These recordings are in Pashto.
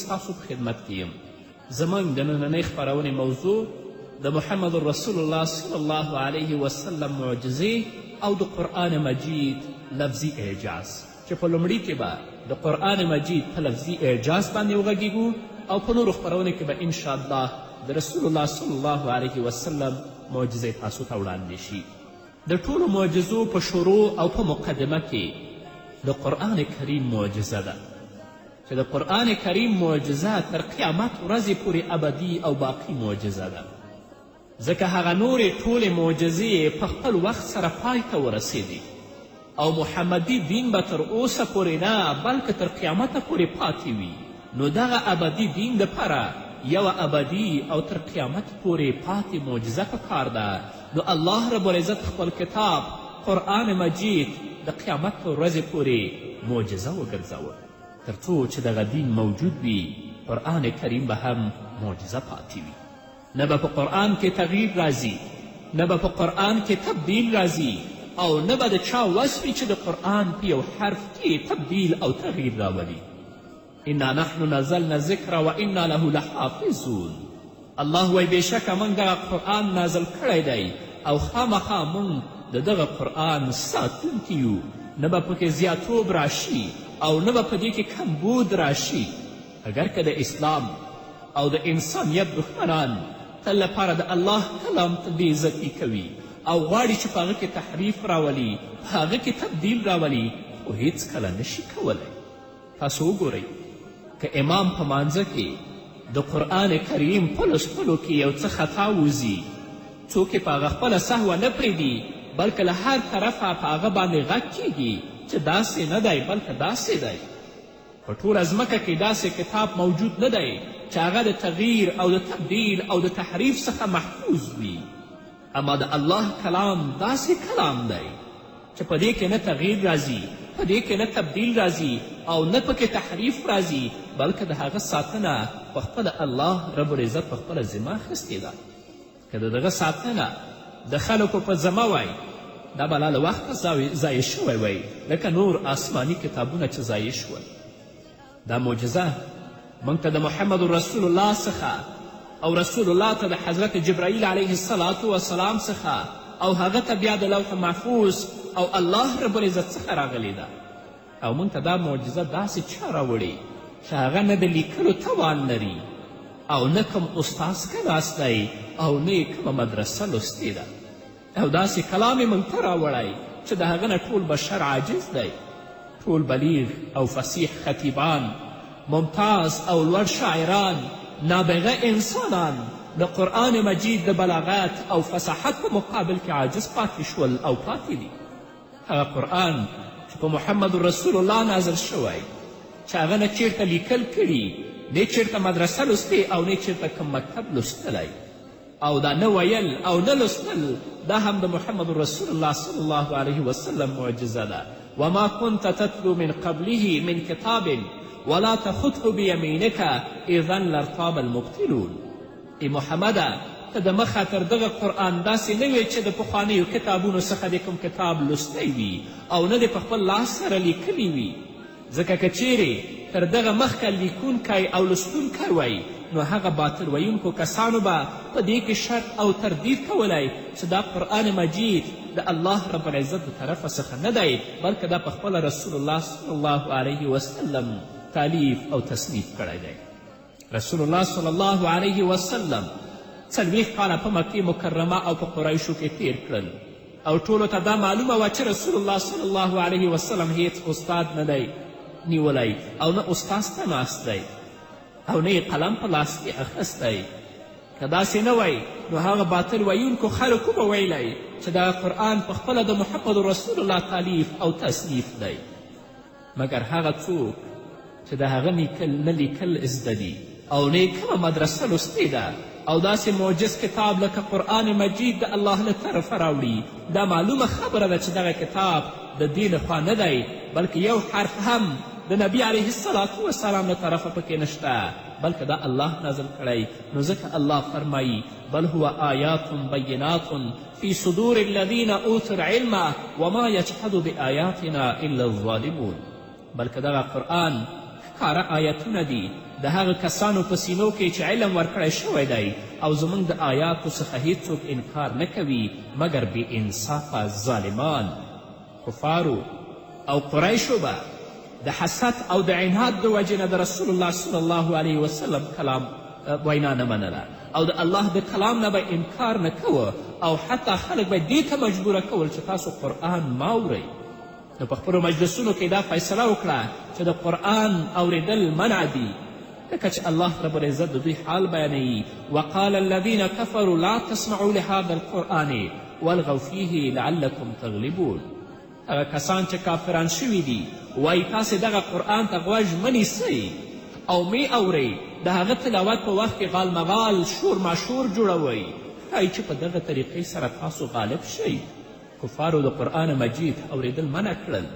ستاسو په خدمت کې یم. زموږ د نننۍ خپرونې موضوع د محمد رسول الله صلی الله علیه وسلم معجزې او د قرآن مجید لفظي اعجاز، چې په لومړي کې به د قرآن مجید په لفظي اعجاز باندې وغږیږو او په نورو خپرونو کې به انشاءالله د رسول الله صلی الله علیه وسلم معجزې تاسو ته وړاندې شي. د ټولو معجزو په شروع او په مقدمه کې د قرآن کریم معجزه ده، چې د قرآن کریم معجزه تر قیامت ورځې پورې ابدي او باقي معجزه ده، ځکه هغه نورې ټولې معجزې په خپل وخت سره پای ته ورسېدې او محمدي دین به تر اوسه پورې نه بلکې تر قیامته پورې پاتې وي. نو دغه ابدي دین دپاره یوه ابدي او تر قیامت پورې پاتې معجزه په کار ده. نو الله رب العزت خپل کتاب قرآن مجید د قیامت تر ورځې پورې معجزه وګرځوه، تر څو چې دغه دین موجود وي قرآن کریم به هم معجزه پاتې وي. نه به په قرآن کې تغییر راځي، نه به په قرآن کې تبدیل راځي او نه به د چا وس وي چې د قرآن په یو حرف کې تبدیل او تغییر راولي. انا نحن نزلنا الذکر و انا له لحافظون. الله وایي بېشکه موږ دغه قرآن نازل کړی دی او خامخا موږ د دغه قرآن ساتونکي یو، نه به پکې زیاتوب راشي او نه به په دې کې کمبود راشي. اګر که د اسلام او د انسانیت دښمنان تل لپاره د الله کلام ته بې عزتي کوي او غواړي چې په هغه کې تحریف راولي، په هغه کې تبدیل راولي، خو هیڅکله نشي کولی. تاسو وګورئ که امام په مانځه کې د قرآن کریم په لوستلو کې یو څه خطا وځي، څوک یې په هغه خپله سهوه نه پرېږدي، بلکې له هر طرفه په هغه باندې غږ کیږي چې داسې نه دی بلکې داسې دی. په ټوله ځمکه کې داسې کتاب موجود نه دی چې هغه د تغییر او د تبدیل او د تحریف څخه محفوظ وي. اما د الله کلام داسې کلام دی چې په دې کې نه تغییر راځي، په دې کې نه تبدیل راځي او نه پکې تحریف راځي، بلکې د هغه ساتنه په خپله الله رب العزت په خپله ذمه اخیستې ده. که د دغه ساتنه د خلکو په ذمه وای، دا به لا له وخته ضایع شوی وای، لکه نور آسماني کتابونه چې ضایع شول. دا معجزه موږ ته د محمد رسول الله څخه او رسول الله ته د حضرت جبرائیل علیه الصلاة وسلام څخه او هغه ته بیا د لوح محفوظ او الله رب العزت څخه راغلې ده. او موږ ته دا معجزه داسې چا راوړې چې هغه نه د لیکلو توان لري او نه کوم استاذ که ناست دی او نه یې کومه مدرسه لوستې ده، او داسې کلام یې موږ ته راوړی چې د هغه نه ټول بشر عاجز دی. ټول بلیغ او فصیح خطیبان، ممتاز او لوړ شاعران، نابغه انسانان د قرآن مجید د بلاغت او فصاحت په مقابل کې عاجز پاتې شول او پاتې دي. هغه قرآن چې په محمد رسول الله نازل شوی، چې هغه نه چیرته لیکل کړي، نه چیرته مدرسه لوستې او نه چیرته کوم مکتب لوستلی، او دا نه ویل او نه لوستل دا هم د محمد رسول الله صلی الله علیه وسلم معجزه ده. وما كنت تتلو من قبله من کتاب ولا تخطه بيمينك اذا لارتاب المبطلون. ای محمده، ته د مخه تر دغه قرآن داسې نه وې چې د پخوانیو کتابونو څخه دې کوم کتاب لوستی وي او نه دې په خپل لاس سره لیکلی وي، ځکه که چیرې تر دغه مخکه لیکونکی او لوستونکی وای نو هغه باطل ویونکو کسانو به په دې کې شک او تردید کولی چې دا قرآن مجید د الله رب العزت د طرفه څخه نه دی، بلکې دا په خپله رسول الله صلی الله علیه وسلم تالیف او تصنیف کړی دی. رسول الله صلی الله علیه وسلم 40 کاله په مکې مکرمه او په قریشو کې تیر کړل او ټولو ته دا معلومه وه چې رسول الله صلی الله علیه وسلم هیڅ استاد نه دی نیولی او نه استاد ته ناست دی او نه یې قلم په لاس کې اخیستی. که داسې نه وای نو هغه باطل ویونکو خلکو به ویلی چې دغه قرآن په خپله د محمد رسول الله تالیف او تصنیف دی. مګر هغه څوک چې د هغه نه لیکل زده دي او نه یې کومه مدرسه لوستې ده او داسې معجز کتاب لکه قرآن مجید د الله له طرفه راوړي، دا معلومه خبره ده چې دغه کتاب د دې لخوا نه دی، بلکې یو حرف هم د نبي علیه الصلاة وسلام له طرفه پکې نشته، بلکې دا الله نازل کړی. نو ځکه الله فرمایي بل هو آیات بینات فی صدور الذین اوتوا العلم وما یجحد بآیاتنا الا الظالمون. بلکې دغه قرآن ښکاره آیتونه دي د هغه کسانو په سینو کې چې علم ورکړی شوی دی او زموږ د آیاتو څخه هیڅوک انکار نه کوي مګر بې انصافه ظالمان. کفارو او قریشو به د حسد او د عناد د وجې نه د رسول الله صلی الله علیه وسلم کلام وینا نه منله او د الله د کلام نه به انکار نه کوه او حتی خلک به دې ته مجبوره کول چې تاسو قرآن ماورئ. نو په خپلو مجلسونو کې دا فیصله وکړه چې د قرآن اوریدل منع دي، ځکه چې الله رب العزت د دوی حال بیانوي: وقال الذین کفروا لا تسمعوا لهذا القرآن والغوا فیه لعلکم تغلبون. هغه کسان چې کافران شوي دي وایي تاسې دغه قرآن ته غوږ مه نیسئ او مې اورئ، د هغه تلاوت په وخت کې غالمغال شور ماشور جوړوئ، ښایي چې په دغه طریقې سره تاسو غالب شئ. کفارو د قرآن مجید اوریدل منع کړل،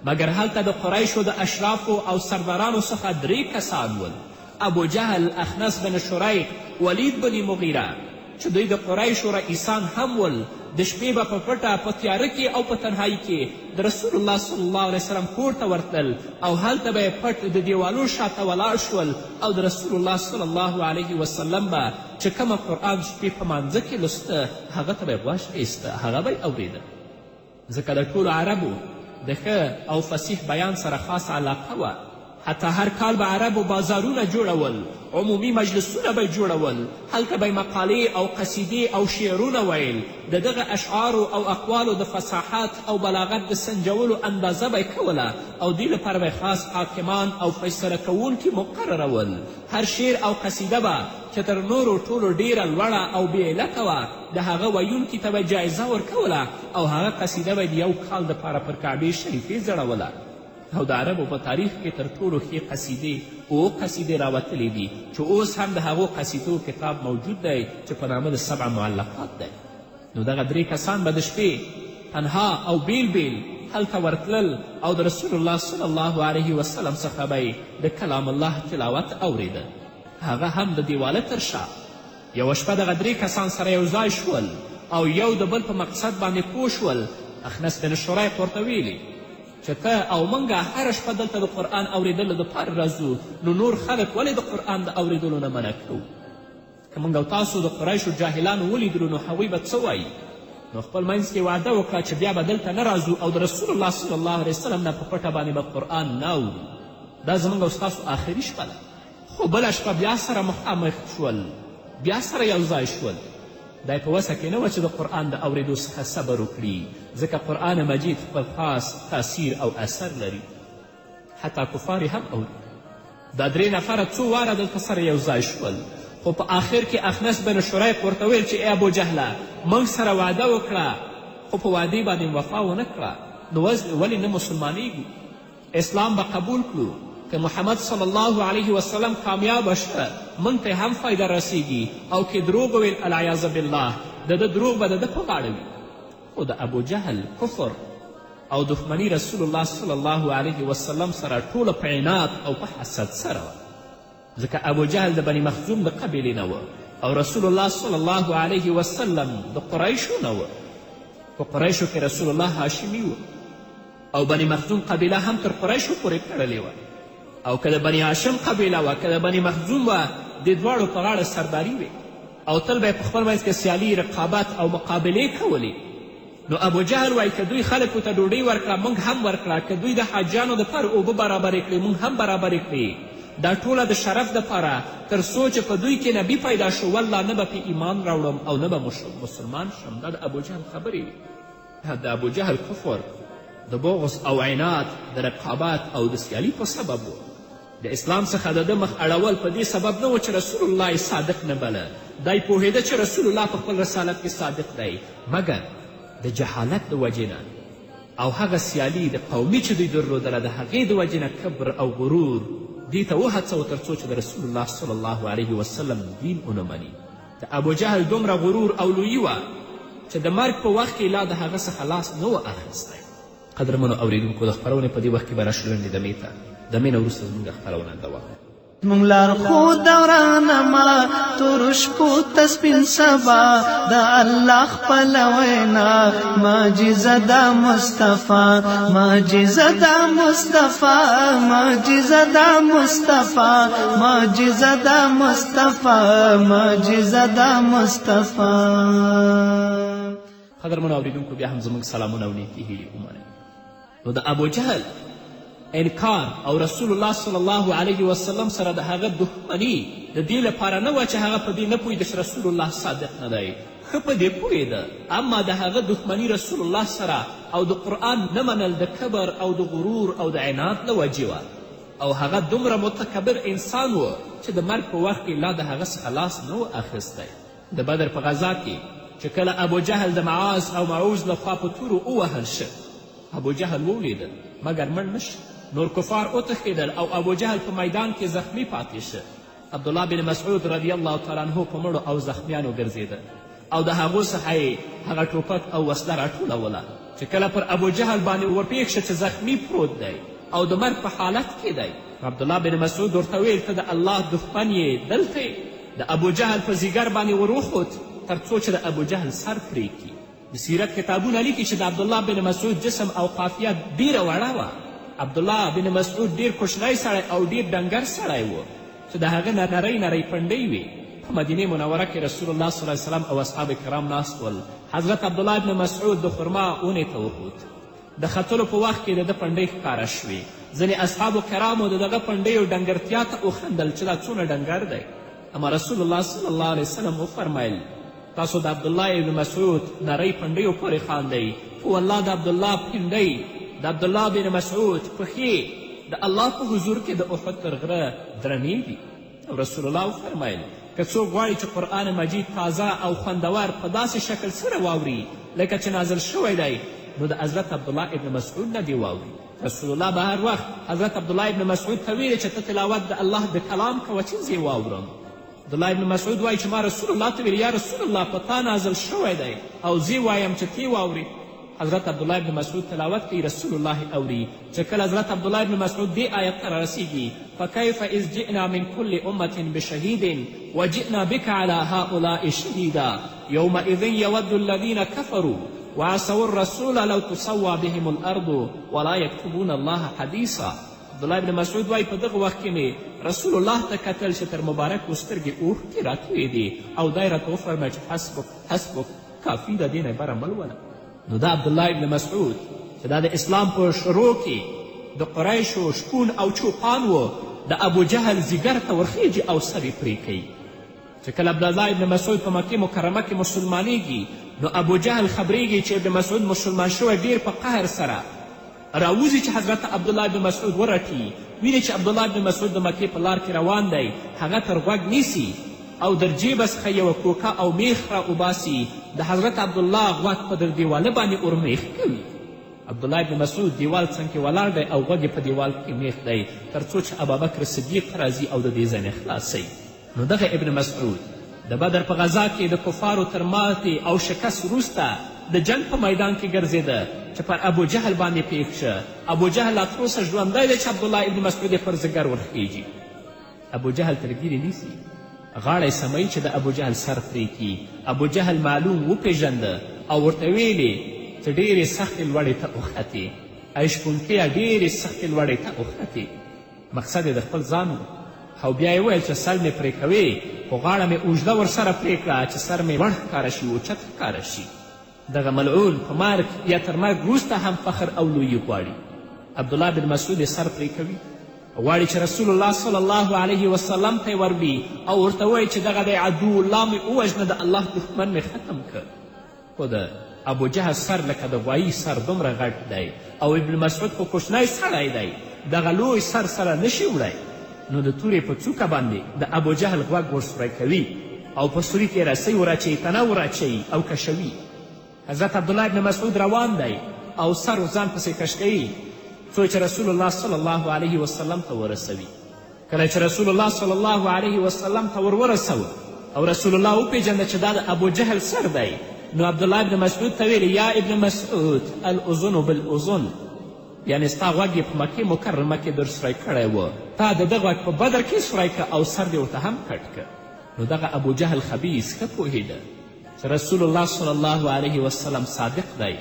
مګر هلته د قریشو د اشرافو او سردارانو څخه درې کسان ول: ابو جهل، اخنس بن شریق، ولید بن مغیره، چې دوی د قریشو رئیسان هم ول. د شپې به په پټه په تیاره کې او په تنهایی کې د رسول الله صلی الله علیه وسلم کور ته ورتلل او هلته به یې پټ د دیوالو شاته ولاړ شول او د رسول الله صلی الله علیه وسلم به چې کومه قرآن شپې په مانځه کې لوسته هغه ته به یې غوږ ایسته، هغه به یې اورېده. ځکه د ټولو عربو د ښه او فصیح بیان سره خاصه علاقه وه. حتی هر کال به عربو بازارونه جوړول، عمومي مجلسونه به جوړول، هلته به مقالې او قصیدې او شعرونه ویل. د دغه اشعارو او اقوالو د فصاحت او بلاغت د سنجولو اندازه به کوله او دې لپاره به خاص حاکمان او فیصله کوونکي مقررول. هر شعر او قصیده به چې تر نورو ټولو ډیره لوړه او بې علته وه، د هغه ویونکي ته به جایزه ورکوله او هغه قصیده به د یو کال دپاره پر کعبې شریفې ځړوله. او د عربو په تاریخ کې تر ټولو ښې قصیدې اوو قصیدې راوتلې دي چې اوس هم د هغو قصیدو کتاب موجود دی چې په نامه د سبع معلقات دی. نو دغه درې کسان به د شپې تنها او بیل بیل هلته ورتلل او د رسول الله صلی الله علیه وسلم څخه به یې د کلام الله تلاوت اوریده، هغه هم د دیواله تر شا. یوه شپه دغه درې کسان سره یو ځای شول او یو د بل په مقصد باندې پوه شول. اخنس بن شریق ورته ویلي چې ته او موږ هره شپه دلته د قرآن اوریدلو دپاره راځو، نو نور خلک ولې د قرآن د اوریدلو نه منع کوو؟ که موږ او تاسو د قریشو جاهلانو ولیدلو نو هغوی به څه وایي؟ نو خپل منځ کې وعده وکړه چې بیا به دلته نه راځو او د رسول الله صلی الله علیه وسلم نه په پټه باندې به قرآن نه اورو. دا زموږ او ستاسو آخري شپه ده. خو بله شپه بیا سره مخامخ شول، بیا سره یو ځای شول. دا په وسه کې نه وه چې د قرآن د اوریدو څخه صبر وکړي، ځکه قرآن مجید خپل خاص تاثیر او اثر لري، حتی کفار هم اوري. دا درې نفره څو واره دلته سره یو ځای شول، خو په آخر کې اخنس بن شریق ورته ویل چې ای ابو جهله، موږ سره وعده وکړه خو په وعدې باندې وفا ونه کړه، نو ولې نه مسلمانیږو؟ اسلام به قبول کړو، که محمد صلی الله علیه وسلم کامیابه شه موږ ته هم فایده رسیږي، او که دروغ وویل العیاذ بالله د ده دروغ به د ده په غاړه وي. خو د ابو جهل کفر او دښمني رسول الله صلی الله علیه وسلم سره ټوله په عناد او په حسد سره وه، ځکه ابو جهل د بني مخزوم د قبیلې نه و او رسول الله صلی الله علیه وسلم د قریشو نه و. په قریشو کې رسول الله هاشمي و او بني مخزوم قبیله هم تر قریشو پورې تړلې وه، او که د بني هاشم قبیله وه که د بني مخزوم وه، دې دواړو په غاړه سرداري وې او تل به یې په خپل منځ کې سیالي، رقابت او مقابلې کولې. نو ابو جهل وایي که دوی خلکو ته ډوډۍ ورکړه موږ هم ورکړه، که دوی د حاجیانو دپاره اوبه برابرې کړې موږ هم برابرې کړې، دا ټوله د شرف دپاره تر څو چې په دوی کې نبي پیدا شو والله نه به پې ایمان راوړم او نه به مسلمان شم. دا د ابو جهل خبرې وې. د ابو جهل کفر د بغض او عناد د رقابت او د سیالي په سبب و. د اسلام څخه د ده مخ اړول په دې سبب نه و چې رسول الله یې صادق نه بله، دی پوهېده چې رسول الله په خپل رسالت کې صادق دی، مګر د جهالت د وجې نه او هغه سیالي د قومي چې دوی درلودله د هغې د وجې نه کبر او غرور دې ته وهڅوه تر څو چې د رسول الله صلی الله علیه وسلم دین ونه مني. د ابو جهل دومره غرور او لویي وه چې د مرګ په وخت کې لا د هغه څخه لاس نه و اخیستی. قدرمنو اوریدونکو، د خپرونې په دې وخت کې به راشو لنډې دمې ته، دمې نه وروسته زموږ خپرونه دوام. مونږ لارښود او رهنما، تورو شپو ته سپین سبا، د الله خپله وینا، معجزه د مصطفی، معجزه د مصطفی، معجزه د مصطفی، معجزه د مصطفی، معجزه د مصطفی. قدرمنو اوریدونکو، بیا هم زموږ سلامونه او نیکې هیلې ومنئ. نو د ابو جهل انکار او رسول الله صلی الله علیه وسلم سره د هغه دښمني د دې لپاره نه وه چې هغه په دې نه پوهېده چې رسول الله صادق نه دی، ښه په دې پوهېده، اما د هغه دښمني رسول الله سره او د قرآن نه منل د کبر او د غرور او د عناد له وجې وه. او هغه دومره متکبر انسان و چې د مرګ په وخت کې لا د هغه څخه لاس نه و اخیستی. د بدر په غذا کې چې کله ابو جهل د معاذ او معوذ لخوا په تورو ووهل شه، ابو جهل وولیده مګر مړ نه شو. نور کفار وتښتېدل او ابو جهل په میدان کې زخمی پاتې شه. عبدالله بن مسعود رضی الله تعالی عنه په مړو او زخمیانو ګرځېده او د هغو څخه یې هغه ټوپک او وسله راټولوله. چې کله پر ابو جهل باندې ورپېښ شه چې زخمی پروت دی او د مرګ په حالت کې دی، عبدالله بن مسعود ورته ویل ته د الله دښمن یې، دلته د ابو جهل په ځیګر باندې وروخوت تر څو چې د ابو جهل سر پرې کړي. د سیرت کتابونه لیکي چې د عبدالله بن مسعود جسم او قافیه ډیره وړه وه. عبدالله بن مسعود ډیر کوچنی سړی او ډیر ډنګر سړی و چې د هغه نرۍ نرۍ پنډۍ وې. په مدینې منوره کې رسول الله صلی الله علیه وسلم او اصحاب کرام ناست ول. حضرت عبدالله بن مسعود د خرما ونې ته وخوت. د ختلو په وخت کې د ده پنډۍ ښکاره شوې. ځینې اصحابو کرامو د دغه پنډیو ډنګرتیا ته وخندل چې دا څونه ډنګر دی. اما رسول الله صلی الله علیه وسلم وفرمیل تاسو د عبدالله ابن مسعود نرۍ پنډیو پورې خاندئ، خو والله د عبدالله پنډۍ، د عبدالله بن مسعود پښې د الله په حضور کې د احد تر غره درنې دي. او رسول الله وفرمیل که څوک غواړي چې قرآن مجید تازه او خوندور په داسې شکل سره واوري لکه چې نازل شوی دی، نو د حضرت عبدالله ابن مسعود نه دې واوري. رسول الله به هر وخت حضرت عبدالله ابن مسعود ته ویلې چې ته تلاوت د الله د کلام کوه چې زه یې واورم. عبدالله ابن مسعود وایي چې ما رسول الله ته ویل یا رسول الله په تا نازل شوی دی او زه وایم چې ته واورې. حضرت عبدالله ابن مسعود تلاوت کوي، رسول الله اوري. چې کله حضرت عبدالله ابن مسعود دې آیت ته رارسیږي فکیف اذ جئنا من کل امة بشهید وجئنا بک علی هؤلاء شهیدا یومئذ یود الذین کفروا وعصوا الرسول لو تسوى بهم الارض ولا یکتمون الله حدیثا. عبدالله ابن مسعود وایي په دغه وخت کې مې رسول الله ته کتل چې تر مبارکو سترګې اوښکې راتویدې او دا یې راته وفرمیل چې حسبک حسبک، کافي ده، دې نه بره مه لوله. نو دا عبدالله ابن مسعود چې دا د اسلام په شروع کې د قریشو شپون او چوپان و، د ابو جهل ځیګر ته ورخیږي او سر یې پرې کوي. چې کله عبدالله ابن مسعود په مکې مکرمه کې مسلمانیږي، نو ابو جهل خبریږي چې ابن مسعود مسلمان شوی، ډیر په قهر سره راوځي چې حضرت عبدالله ابن مسعود ورټي. ویني چې عبدالله ابن مسعود د مکې په لار کې روان دی، هغه تر غوږ نیسي او در جیبه څخه یوه کوکه او میخ را وباسي، د حضرت عبدالله غوږ په در دیواله باندې ورمیخ کوي. عبدالله ابن مسعود دیوال څنګ کې ولاړ دی او غوږ یې په دیوال کې میخ دی تر څو چې ابابکر صدیق راځي او د دې ځای نه خلاصوي. نو دغه ابن مسعود د بدر په غذا کې د کفارو تر ماتې او شکست وروسته د جنګ په میدان کې ګرځېده چې پر ابو جهل باندې پیښ شه. ابو جهل لا تر اوسه ژوندی دی چې عبدالله ابن مسعود یې پر ځیګر ورخیږي. ابو جهل تر ږیرې نیسي، غاړه یې سموي چې د ابو جهل سر پرې کړي. ابو جهل معلوم وپېژنده او ورته ویلې چې ډېرې سختې لوړې ته وختې، ای شپونکیه ډېرې سختې لوړې ته وختې. مقصد یې د خپل ځان و. او بیا یې وویل چې سر مې پرې کوې، خو غاړه مې اوږده ورسره پرې کړه چې سر مې لوړ ښکاره شي، اوچت ښکاره شي. دغه ملعون په مرګ یا تر مرګ وروسته هم فخر او لویي غواړي. عبدالله بن مسعود یې سر پرې کوي، غواړي چې رسول الله صلی الله علیه وسلم ته یې وروړي او ورته ووایي چې دغه دی عدو الله مې ووژنه، د الله دښمن مې ختم کړ. خو د ابو جهل سر لکه د غوایي سر دومره غټ دی او ابن مسعود خو کوچنی سړی دی، دغه لوی سر سره نشي وړی. نو د تورې په څوکه باندې د ابو جهل غوږ ورسوری کوي او په سوري کې رسۍ وراچوي، تنه وراچوي او کشوي. حضرت عبدالله ابن مسعود روان دی او سر ځان پسې کش کوي څو چې رسول الله صلی الله علیه وسلم ته ورسوي. کله چې رسول الله صلی الله علیه وسلم ته ور ورسوه او رسول الله وپېژنده چې دا د ابو جهل سر دی، نو عبدالله ابن مسعود ته ویلې یا ابن مسعود الاذن بالاذن، یعنې ستا غوږ یې په مکې مکرمه کې در سوری کړی و، تا د ده غوږ په بدر کې سوری که او سر دې ورته هم کټ که. نو دغه ابو جهل خبیث ښه پوهېده چې رسول الله صلی الله علیه وسلم صادق دی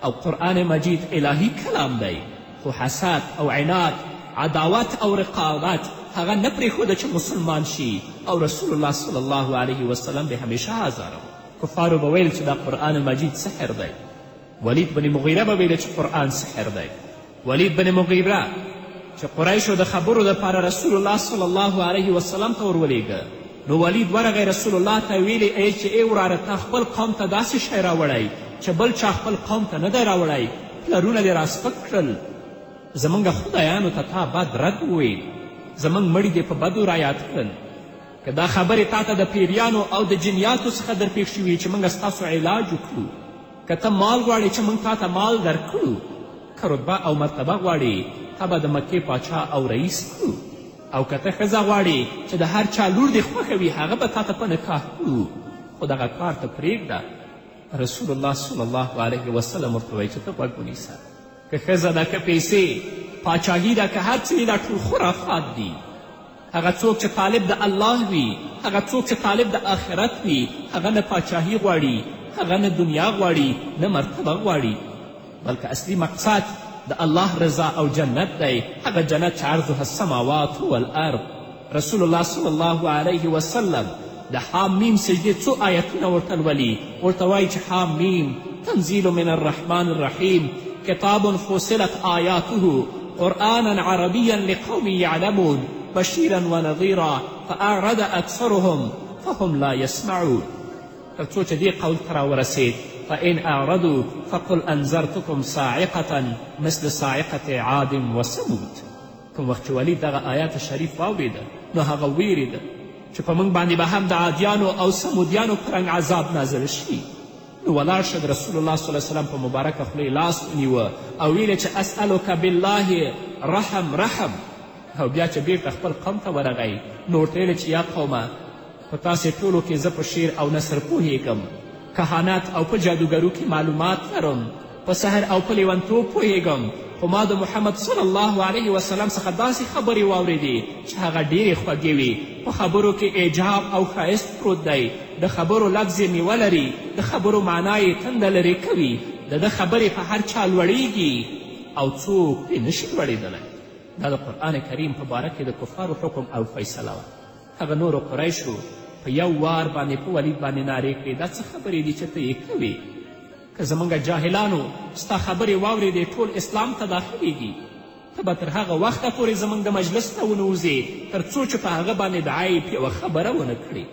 او قرآن مجید الهي کلام دی، خو حسد او عناد، عداوت او رقابت هغه نه پرېښوده چې مسلمان شي او رسول الله صلی الله علیه وسلم به همیشه آزاروه. کفارو به ویل چې دا قرآن مجید سحر دی. ولید بن مغیره به ویل چې قرآن سحر دی. ولید بن مغیره چې قریشو د خبرو دپاره رسول الله صلی الله علیه وسلم ته ور ولیږه، نو ولید ورغی رسول الله ته ویلې ای چې ای وراره، تا خپل قوم ته داسې شی راوړی چې بل چا خپل قوم ته نه دی راوړی، پلرونه دې راسپک کړل، زموږ خدایانو ته تا بد رد وویل، زموږ مړي دې په بدو رایاد کړل. که دا خبرې تا ته د پیریانو او د جنیاتو څخه درپېښ شوي چې موږ ستاسو علاج وکړو، که ته مال غواړې چې موږ تا ته مال درکړو، که رتبه او مرتبه غواړې تا به د مکې پاچا او رئیس کړو، او که ته ښځه غواړې چې د هر چا لور دې خوښه وي هغه به تا ته په نکاح کړو، خو دغه کار ته پرېږده. رسول الله صلی الله علیه وسلم ورته وایي چې ته غوږ ونیسه، که ښځه ده که پیسې، پاچاهي ده که هر څه وي، دا ټول خرافات دي. هغه څوک چې طالب د الله وي، هغه څوک چې طالب د آخرت وي، هغه نه پاچاهي غواړي، هغه نه دنیا غواړي، نه مرتبه غواړي، بلکې اصلي مقصد د الله رضا او جنت دی، هغه جنت چې عرضها السماوات والارض. رسول الله صلی الله علیه وسلم د حامیم سجدې څو آیتونه ورته لولي، ورته وایي چې حامیم تنزیل من الرحمن الرحیم کتاب فصلت آیاته قرآنا عربیا لقوم یعلمون بشیرا ونظیرا فأعرض اکثرهم فهم لا یسمعون. تر څو چې دې قول ته راورسېد فإن أعرضوا فقل أنذرتكم صاعقة مثل صاعقة عاد وثمود. کوم وخت چې ولید دغه آیات شریف واورېده نو هغه ویرېده چې په موږ باندې به هم د عادیانو او ثمودیانو په رنګ عذاب نازل شي. نو ولاړ شه د رسول الله صلی الله وسلم په مبارکه خوله یې لاس ونیوه او ویل چې اسألک بالله رحم رحم. او بیا چې بیرته خپل قوم ته ورغی نو ورته ویل چې یا قومه، په تاسې ټولو کې زه په شعر او نثر پوهېږم، کهانت او په جادوګرو کې معلومات لرم، په سحر او په لیونتوب پوهېږم، خو ما د محمد صلی الله علیه وسلم څخه داسې خبرې واورېدې چې هغه ډېرې خوږې وې، په خبرو کې اعجاب او ښایست پروت دی، د خبرو لفظ یې میوه لري، د خبرو معنا یې تنده لرې کوي، د ده خبرې په هر چا لوړېږي او څوک پرې نشي لوړېدلی. دا د قرآن کریم په باره کې د کفارو حکم او فیصله وه. هغه نورو قریشو په یو وار باندې په ولید باندې نارې کړې، دا څه خبرې دي چې ته یې کوې؟ که زموږ جاهلانو ستا خبرې واورېدې ټول اسلام ته داخلېږي، ته به تر هغه وخته پورې زموږ د مجلس نه ونه وځې تر څو چې په هغه باندې د عیب یوه خبره ونه کړې.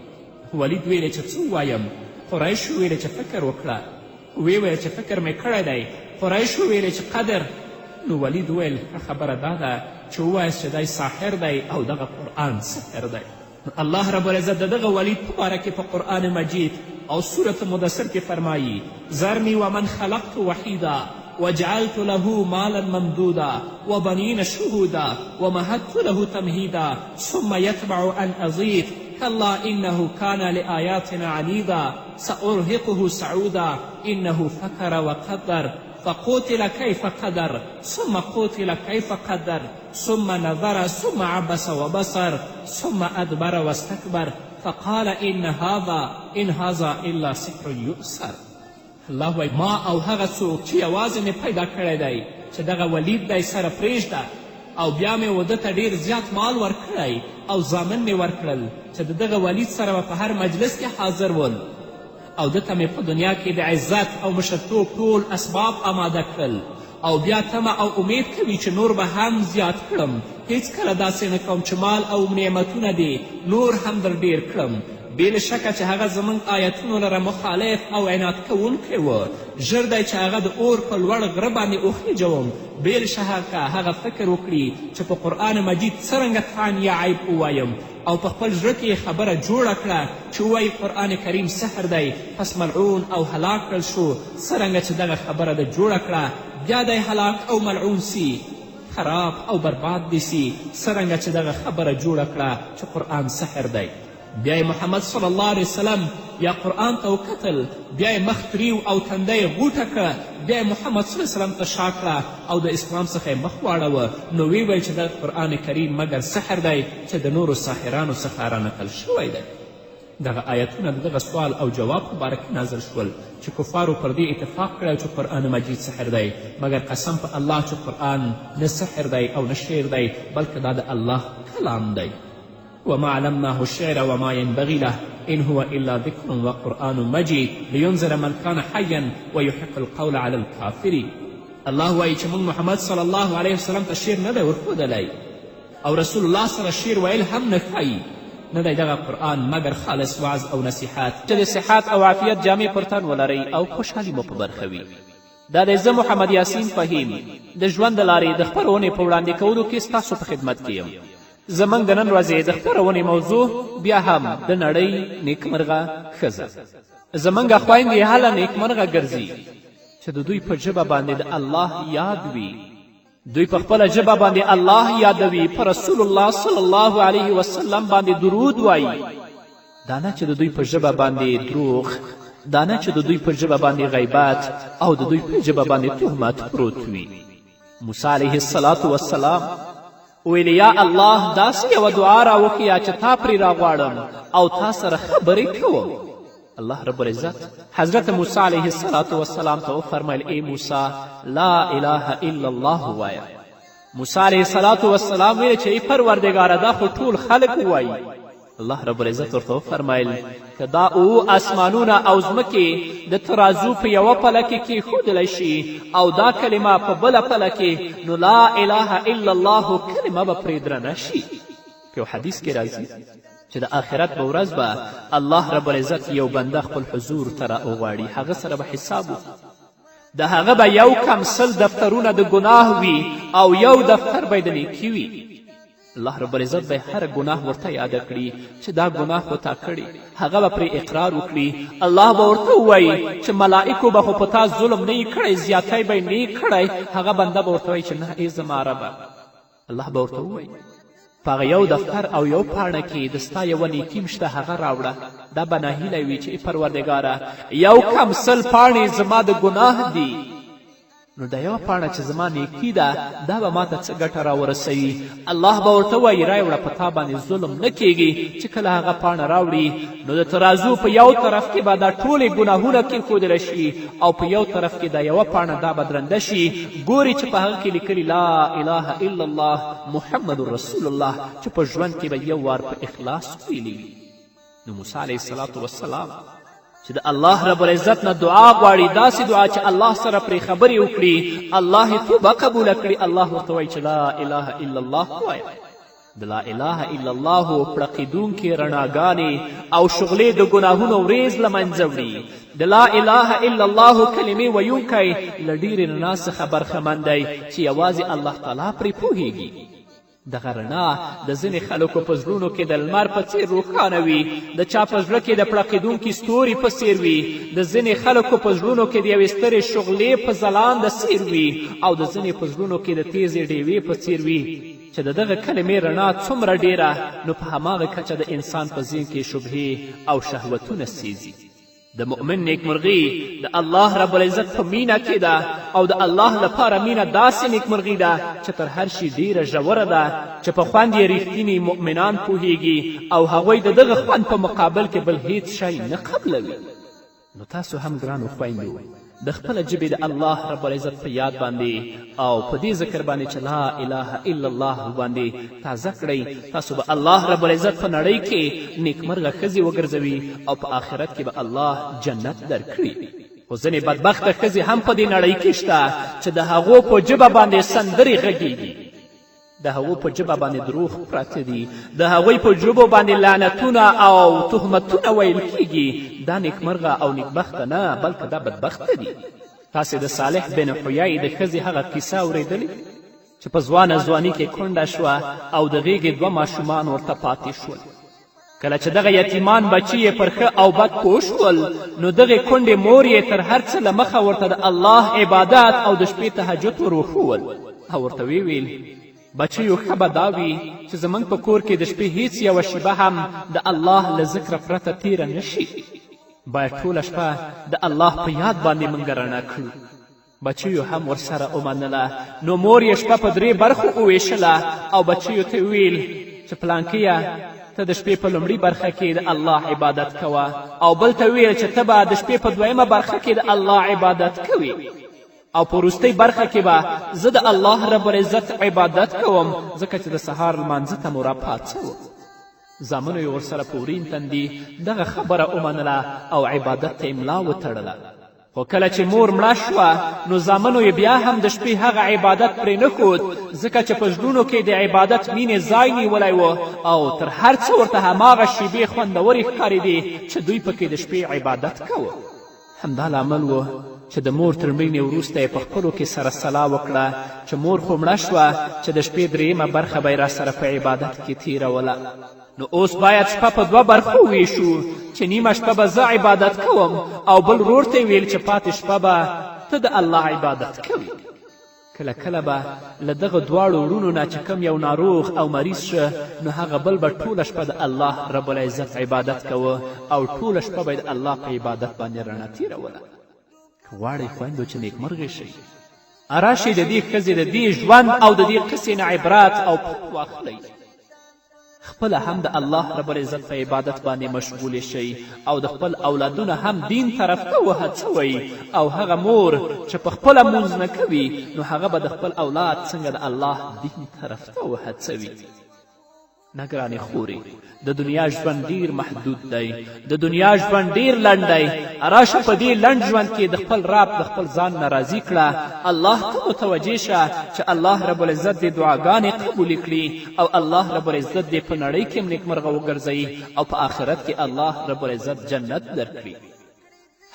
ولید ویلې چې څه ووایم؟ قریشو ویلې چې فکر وکړه. ویې ویل چې فکر مې کړی دی. قریشو ویلې چې قدر. نو ولید وویل ښه خبره دا ده چې ووایاست چې دی ساحر دی او دغه قرآن سحر دی. الله رب العزت د دغه ولید په باره کې په قرآن مجید او سورة مدثر کې فرمایي ذرني ومن خلقت وحیدا وجعلت له مالا ممدودا وبنین شهودا ومهدت له تمهیدا ثم یطمع ان ازید کلا انه کان لآیاتنا عنیدا سأرهقه صعودا انه فکر وقدر فقتل كيف قدر ثم قتل كيف قدر ثم نظر ثم عبس وبصر ثم أدبر واستكبر فقال إن هذا إن هذا إلا سحر يؤثر. الله وایي ما او هغه څوک چې یوازې مې پیدا کړی دی چې دغه ولید دی سره پرېږده، او بیا مې وده ته ډېر زیات مال ورکړی او زامن مې ورکړل چې د دغه ولید سره به په هر مجلس کې حاضر ول، او ده ته مې په دنیا کې د عزت او مشرتوب ټول اسباب آماده کړل، او بیا تمه او امید کوي چې نور به هم زیات کړم، هیڅکله داسې نه کوم چې مال او نعمتونه دې نور هم در ډېر کړم. بې له شکه چې هغه زموږ آیتونو لره مخالف او عناد کوونکی و، ژر دی چې هغه د اور په لوړ غره باندې وخېجوم. بې له شکه هغه فکر وکړي چې په قرآن مجید څرنګه طعن یا عیب ووایم، او په خپل زړه کې یې خبره جوړه کړه چې ووایي قرآن کریم سحر دی، پس ملعون او هلاک کړل شو. څرنګه چې دغه خبره ده جوړه کړه بیا دی هلاک او ملعون سي، خراب او برباد دې سي. څرنګه چې دغه خبره جوړه کړه چې قرآن سحر دی. بیا یې محمد صلی الله علیه وسلم یا قرآن ته وکتل، بیا یې مخ تریو او تنده یې غوټه کړه، بیا یې محمد صلی الله علیه وسلم ته شا کړه او د اسلام څخه یې مخ واړوه. نو ویې ویل چې دغه قرآن کریم مګر سحر دی چې د نورو ساحرانو څخه رانقل شوی دی. دغه آیتونه د دغه سوال او جواب په باره کې نازل شول چې کفارو پر دې اتفاق کړی چې قرآن مجید سحر دی، مګر قسم په الله چې قرآن نه سحر دی او نه شعر دی، بلکې دا د الله کلام دی. وما علمناه الشعر وما ينبغي له إن هو إلا ذكر وقرآن مجید لينذر من كان حيا ويحق القول على الكافرين. الله وایي چې موږ محمد صلی الله علیه وسلم ته شعر نه دی ورښودلی او رسول الله سره شعر ویل هم نه ښایي. نه دی دغه قرآن مګر خالص وعظ او نصیحت چې د صحت او عافیت جامې پر تن ولرئ او خوشحالي مو په برخه وي. دا دی زه محمد یاسین فهیم د ژوند د لارې د خپرونې په وړاندې کولو کې ستاسو په خدمت کې یم. زموږ د نن ورځې د خپرونې موضوع بیا هم د نړۍ نیکمرغه ښځه. زموږ خویندې هله نیکمرغه ګرځي چې د دوی په ژبه باندې د الله یاد وي. دوی په خپله ژبه باندې الله یادوي، په رسول الله صلی الله علیه وسلم باندې درود وایي. دا نه چې د دوی په ژبه باندې دروغ، دا نه چې د دوی په ژبه باندې غیبت او د دوی په ژبه باندې تهمت پروت وي. موسی علیه السلام والسلام ویل یا الله داسې یوه دعا راوښیه چې تا پرې راغواړم او تا سره خبرې کوم. الله رب العزت حضرت موسی علیه السلام ته وفرمیل ای موسی لا اله الا الله ووایه. موسی علیه السلام ویل چې ای پروردګاره دا خو ټول خلک ووایي. الله رب العزت ورته وفرمیل که دا اوو اسمانونه او ځمکې د ترازو په یوه پله کې کیښودلی شي او دا کلمه په بله پله کې، نو لا اله الا الله کلمه به پرې درنه شي. په یو حدیث کې راځي چې د آخرت په ورځ به الله رب العزت یو بنده خپل حضور ته راوغواړي، هغه سره به حساب وکړي. د هغه به یو کم 100 دفترونه د ګناه وي او یو دفتر به یې د نیکي وي. الله رب العزت به هر ګناه ورته یاده کړي چې دا ګناه خو تا کړې، هغه به پرې اقرار وکړي. الله به ورته ووایي چې ملائکو به خو په تا ظلم نه کړی، زیاتی به یې نه کړی. هغه بنده به ورته وایي چې نه ای زما ربه. الله به ورته ووایي په هغه یو دفتر او یو پاڼه کې د ستا یوه نیکي شته، هغه راوړه. دا به ناهیلی وي چې ای پروردګاره یو کم 100 پاڼې زما د ګناه دي، نو دا یوه پاڼه چې زما نیکي ده دا به ماته څه ګټه راورسوي؟ الله به ورته وایي رایوړه، په تا باندې ظلم نه کیږي. چې کله هغه پاڼه راوړي نو د ترازو په یو طرف کې به دا ټولې ګناهونه کیښودل شي او په یو طرف کې دا یوه پاڼه دا به درنده شي. ګوري چې په هغه کې لیکلي لا اله الا الله محمد رسول الله، چې په ژوند کې به یو وار په اخلاص ویلي وي. نو موسی علیه السلام چې د الله رب العزت نه دعا غواړي، داسې دعا چې الله سره پرې خبرې وکړي، الله یې توبه قبوله کړي، الله ورته وایي چې لا اله الا الله ووایه. د لا اله الا الله پړقېدونکې رڼاګانې او شغلې د ګناهونو ورېځ له منځه وړي. د لا اله الا الله کلمې ویونکی له ډېرې رڼا څخه برخمن دی چې یوازې الله تعالی پرې پوهیږي. دغه رڼا د ځینې خلکو په زړونو کې د لمر په څیر روښانه وي، د چا په زړه کې د پړقېدونکي ستوري په څیر وي، د ځینې خلکو په زړونو کې د یوې سترې شغلې په ځلانده څیر وي او د ځینې په زړونو کې د تیزې ډیوې په څیر وي. چې د دغه کلمې رڼا څومره ډیره، نو په هماغه کچه د انسان په ذهن کې شبهې او شهوتونه سیزي. د مؤمن نیکمرغي د الله رب العزت په مینه کې ده او د الله لپاره مینه داسې نیکمرغي ده چې تر هر شي ډیره ژوره ده، چې په خوند یې رښتیني مؤمنان پوهیږي او هغوی د دغه خوند په مقابل کې بل هیڅ شی نه قبلوي. نو تاسو هم ګرانو خویندو د خپله ژبې د الله رب العزت په یاد باندې او په دې ذکر باندې چې لا اله الا الله باندې تازه کړئ، تاسو به الله رب العزت په نړۍ کې نیکمرغه ښځې وګرځوي او په آخرت کې به الله جنت درکړي. خو ځینې بدبخته ښځې هم په دې نړۍ کې شته چې د هغو په ژبه باندې سندرې غږیږي، د هغو په ژبه باندې دروغ پراته دي، د هغوی په ژبو باندې لعنتونه او تهمتونه ویل کیږي. دا نیکمرغه او نیکبخته نه، بلکه دا بدبخته دي. تاسې د صالح بن حیی د ښځې هغه کیسه اورېدلې چې په ځوانه ځواني کې کونډه شوه او د غېږې 2 ماشومان ورته پاتې شول. کله چې دغه یتیمان بچي یې پر ښه او بد پوه شول، نو دغې کونډې مور یې تر هر څه له مخه ورته د الله عبادت او د شپې تهجد ور وښوول او ورته ویې ویل بچیو، ښه به دا وي چې زموږ په کور کې د شپې هیڅ یوه شیبه هم د الله له ذکره پرته تیره نه شي. باید ټوله شپه د الله په یاد باندې موږ رڼا کړو. بچیو هم ورسره ومنله. نو مور یې شپه په درې برخو وویشله او بچیو ته وویل چې پلانکیه، ته د شپې په لومړي برخه کې د الله عبادت کوه، او بل ته وویل چې ته به د شپې په دویمه برخه کې د الله عبادت کوې، او په وروستۍ برخه کې به زه د الله رب العزت عبادت کوم، ځکه چې د سهار لمانځه ته مو راپاڅوم. زامنو یې ورسره په ورین تندي دغه خبره ومنله او عبادت ته یې ملا وتړله. خو کله چې مور مړه شوه نو زامنو یې بیا هم د شپې هغه عبادت پرې نه ښود، ځکه چې په زړونو کې د عبادت مینې ځای نیولی و او تر هر څه ورته هماغه شیبې خوندورې ښکارېدې چې دوی پکې د شپې عبادت کوه. همدا لامل و چې د مور تر مړینې وروسته یې په خپلو کې سره سلا وکړه چې مور خو مړه شوه چې د شپې درېیمه برخه به یې راسره په عبادت کې تیروله، نو اوس باید شپه په دوه برخو وویشو چې نیمه شپه به زه عبادت کوم او بل ورور ته یې ویل چې پاتې شپه به ته د الله عبادت کوي. کله کله به له دغه دواړو وروڼو نه چې کوم یو ناروغ او مریض شه نو هغه بل به ټوله شپه د الله رب العزت عبادت کوه او ټوله شپه به د الله په عبادت باندې رڼا تیروله. که غواړئ خویندو چې نیکمرغې شئ، راشئ د دې ښځې د دې ژوند او د دې قصې نه عبرت او پند واخلئ. خپله هم د الله رب العزت په عبادت باندې مشغولې شئ او د خپل اولادونه هم دین طرف ته وهڅوئ. او هغه مور چې په خپله مونځ نه کوي نو هغه به د خپل اولاد څنګه د الله دین طرف ته وهڅوي؟ نه ګرانې خورې، د دنیا ژوند ډیر محدود دی، د دنیا ژوند ډیر لنډ دی. راشه په دې لنډ ژوند کې د خپل رب د خپل ځان نه راضي کړه، الله ته متوجه شه چې الله رب العزت دې دعاګانې قبولې کړي او الله رب العزت دې په نړۍ کې هم نیکمرغه وګرځوي او په آخرت کې الله رب العزت جنت درکړي.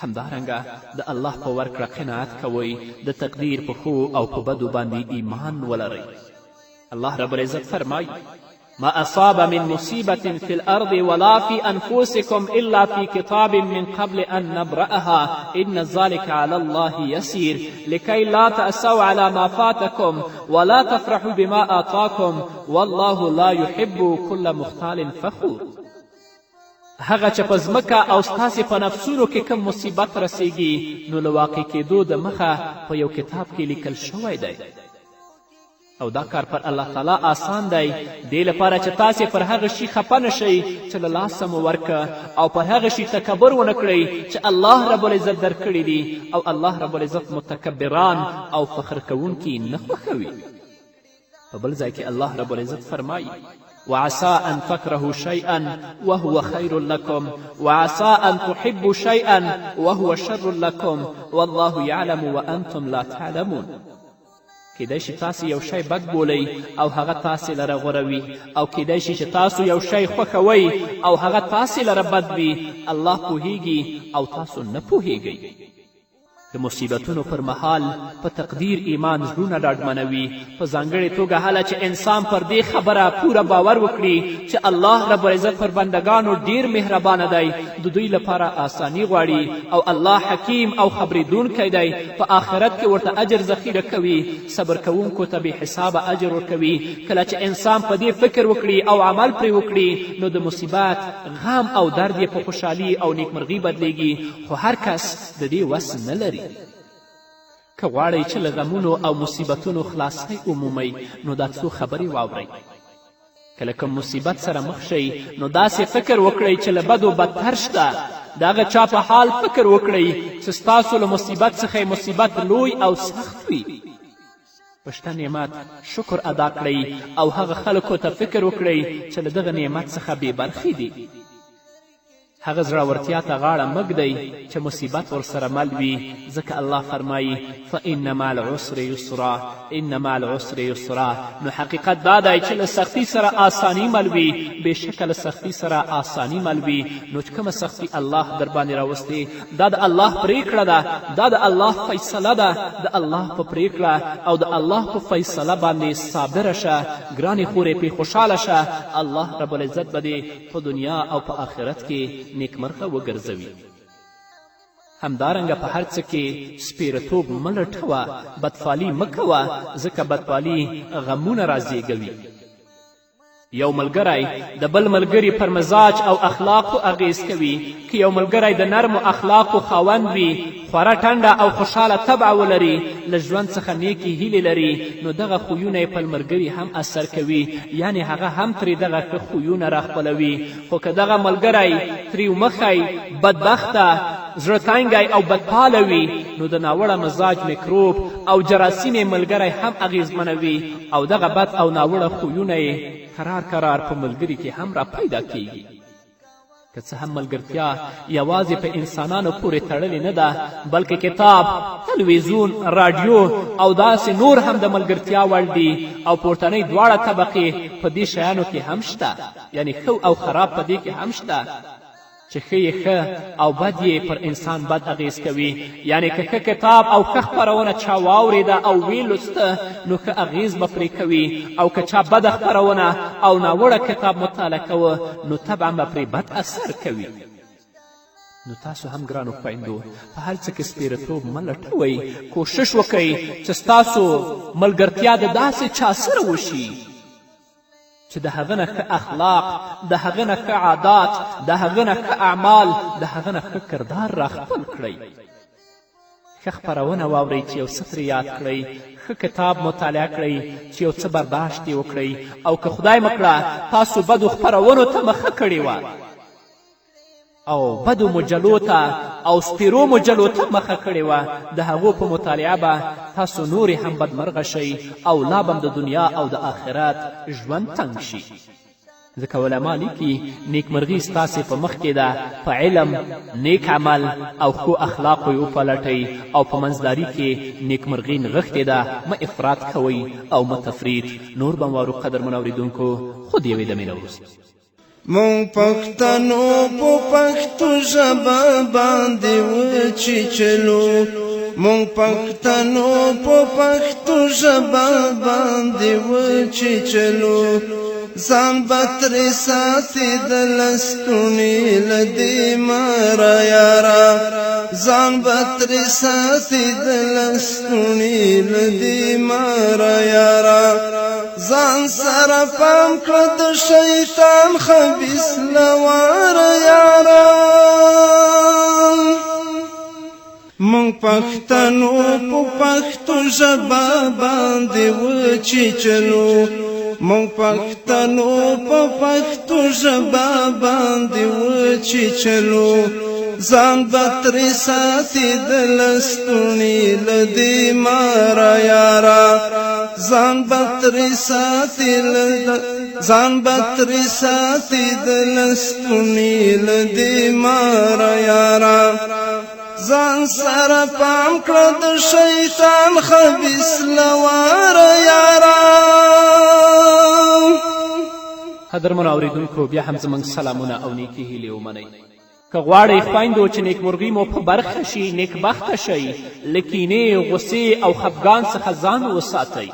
همدارنګه د الله په ورکړه قناعت کوئ، د تقدیر په ښو او په بدو باندې ایمان ولرئ. الله رب العزت فرمایي: ما أصاب من مصيبة في الأرض ولا في أنفسكم إلا في كتاب من قبل أن نبرأها إن ذلك على الله يسير لكي لا تأسوا على ما فاتكم ولا تفرحوا بما آتاكم والله لا يحب كل مختال فخور. هغه چې په ځمکه او ستاسې په نفسونو کې کوم مصیبت رسیږي نو له واقع کېدو د مخه په یو کتاب کې لیکل شوی دی، او دا کار پر الله تعالی آسان دی، دې لپاره چې تاسې پر هغه شي خفه نه شئ چې له لاسه مو ورکه، او پر هغه شي تکبر ونه کړئ چې الله رب العزت درکړي دي، او الله رب العزت متکبران او فخر کوونکي نه خوښوي. په بل ځای کې الله رب العزت فرمایي: وعسى أن تكرهوا شيئا وهو خير لكم وعسى أن تحبوا شيئا وهو شر لكم والله يعلم وأنتم لا تعلمون. کیدای شي تاسې یو شی بد بولئ او هغه تاسې لره غوره وي، او کیدای شي چې تاسو یو شی خوښوئ او هغه تاسې لره بد وي. الله پوهیږي او تاسو نه پوهیږئ. د مصیبتونو پر مهال په تقدیر ایمان زړونه ډاډمنوي، په ځانګړې توګه هله چې انسان پر دې خبره پوره باور وکړي چې الله رب العزت پر بندګانو ډیر مهربانه دی، د دوی لپاره آسانی غواړي، او الله حکیم او خبرېدونکی دی، په آخرت کې ورته اجر ذخیره کوي، صبر کوونکو ته بې حسابه اجر ورکوي. کله چې انسان په دې فکر وکړي او عمل پرې وکړي نو د مصیبت غم او درد یې په خوشحالي او نیکمرغي بدلیږي، خو هر کس د دې وس نه لري. که غواړئ چې له غمونو او مصیبتونو خلاصی ومومئ نو دا څو خبرې واورئ. که له کوم مصیبت سره مخ شئ نو داسې فکر وکړئ چې له بدو بدتر شته. د هغه چا په حال فکر وکړئ چې ستاسو له مصیبت څخه یې مصیبت لوی او سخت وي. په شته نعمت شکر ادا کړئ او هغه خلکو ته فکر وکړئ چې له دغه نعمت څخه بې برخې دي. هغه زړورتیا ته غاړه مه ږدئ چې مصیبت ورسره مل وي، ځکه الله فرمایي: فإن مع العسر یسرا، ان مع العسر یسرا. نو حقیقت دا دی چې له سختی سره آسانی مل وي، بېشکه له سختی سره آسانی مل وي. نو چې کومه سختی الله در باندې راوستې دا د الله پرېکړه ده، دا د الله فیصله ده. د الله په پرېکړه او د الله په فیصله باندې صابره شه ګرانې خورې، پرې خوشحاله شه. الله رب العزت به دې په دنیا او په آخرت کې نیکمرغه وګرځوي. همدارنګه په هر څه کې سپیرتوب مه لټوه، بدفالي مه کوه، ځکه بدفالي غمونه رازیږوي. یو ملګری د بل ملګري پر مزاج او اخلاقو اغیز کوي. که یو ملګری د نرمو اخلاقو خاوند وي، خوره ټنډه او خوشحاله طبع ولري، له ژوند څخه نیکې هیلې لري، نو دغه خویونه یې په ملګري هم اثر کوي، یعنې هغه هم ترې دغه ښه خویونه راخپلوي. خو که دغه ملګری تریو مخی، بدبخته، زړه تنګی او بدپاله وي، نو د ناوړه مزاج میکروب او جراثیم یې ملګری هم اغیزمنوي او دغه بد او ناوړه خویونه یې کرار کرار په ملګري کې هم را پیدا کیږي. که څه هم ملګرتیا یوازې په انسانانو پورې تړلې نه ده، بلکې کتاب، تلویزیون، راډیو او داسې نور هم د ملګرتیا وړ دي، او پورتنۍ دواړه طبقې په دې شیانو کې هم شته، یعنې ښه او خراب په دې کې هم شته، چې ښه یې ښه او بد یې پر انسان بد اغیز کوي. یعنې که ښه کتاب او ښه خپرونه چا واورېده او ویې لوسته، نو ښه اغیز به پرې کوي، او که چا بده خپرونه او ناوړه کتاب مطالعه کوه، نو طبعا به پرې بد اثر کوي. نو تاسو هم ګرانو خویندو په هر څه کې سپیرتوب مه لټوئ، کوشش وکړئ چې ستاسو ملګرتیا د داسې چا سره وشي چې د هغه نه ښه اخلاق، د هغه نه ښه عادات، د هغه نه ښه اعمال، د هغه نه ښه کردار راخپل کړئ. ښه خپرونه واورئ چې یو څه ترې یاد کړئ، ښه کتاب مطالعه کړئ چې یو څه برداشت یې وکړئ، او که خدای مه کړه تاسو بدو خپرونو ته مخه کړې وه او بدو مجلو ته او سپیرو مجلو ته مخه کړې وه، د هغو په مطالعه به تاسو نورې هم بدمرغه شئ او لا به د دنیا او د آخرت ژوند تنګ شي. ځکه علما لیکي نیکمرغي ستاسې په مخ کې ده، په علم، نیک عمل او ښو اخلاقو یې وپلټئ، او په منځلاري کې نیکمرغي نغښتې ده. مه افراط کوئ او مه تفریط. نور به وارو قدرمنو اورېدونکو، خو د یوې دمې نه وروسته. مونږ پښتنو په پښتو ژبه باندې وچیچلو، مونږ پښتنو په پښتو ژبه باندې وچیچلو، ځان به ترې ساتي د لستوڼي له دې ماره یاره، ځان به ترې ساتي د لستوڼي له دې ماره یاره، ځان سره پام کړه د شیطان خبیث لواره یاره. مونږ پښتنو په پښتو ژبه باندې وچیچلو، مونږ پښتنو په پښتو ژبه باندې وچیچلو، ځان به ترې ساتي د لستوڼي له دې ماره یاره، ځان به ترې ساتي ځان به ترې ساتي د لستوڼي له دې ماره یاره، ځان سره پام کړه د شیطان خبیث لواره یاره. قدرمنو اورېدونکو، بیا هم زموږ سلامونه او نیکې هیلې ومنئ. که غواړئ خویندو چې نیکمرغي مو په برخه شي، نیکبخته شئ، له کینې، غوسې او خفګان څخه ځان وساتئ.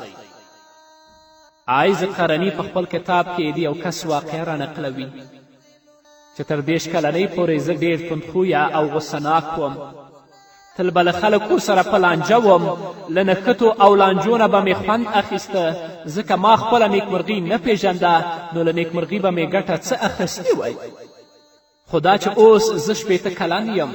عایز قرني په خپل کتاب کې د یو کس واقعه رانقلوي چې تر 30 کلنۍ پورې زه ډېر تندخویه او غوسه وم، تل به له خلکو سره په لانجه وم، له نښتو او لانجو نه به مې خوند اخیسته، ځکه ما خپله نیکمرغي نه پېژنده، نو له نیکمرغي به مې ګټه څه اخیستې وای. خو دا چې اوس زه 60 کلن یم،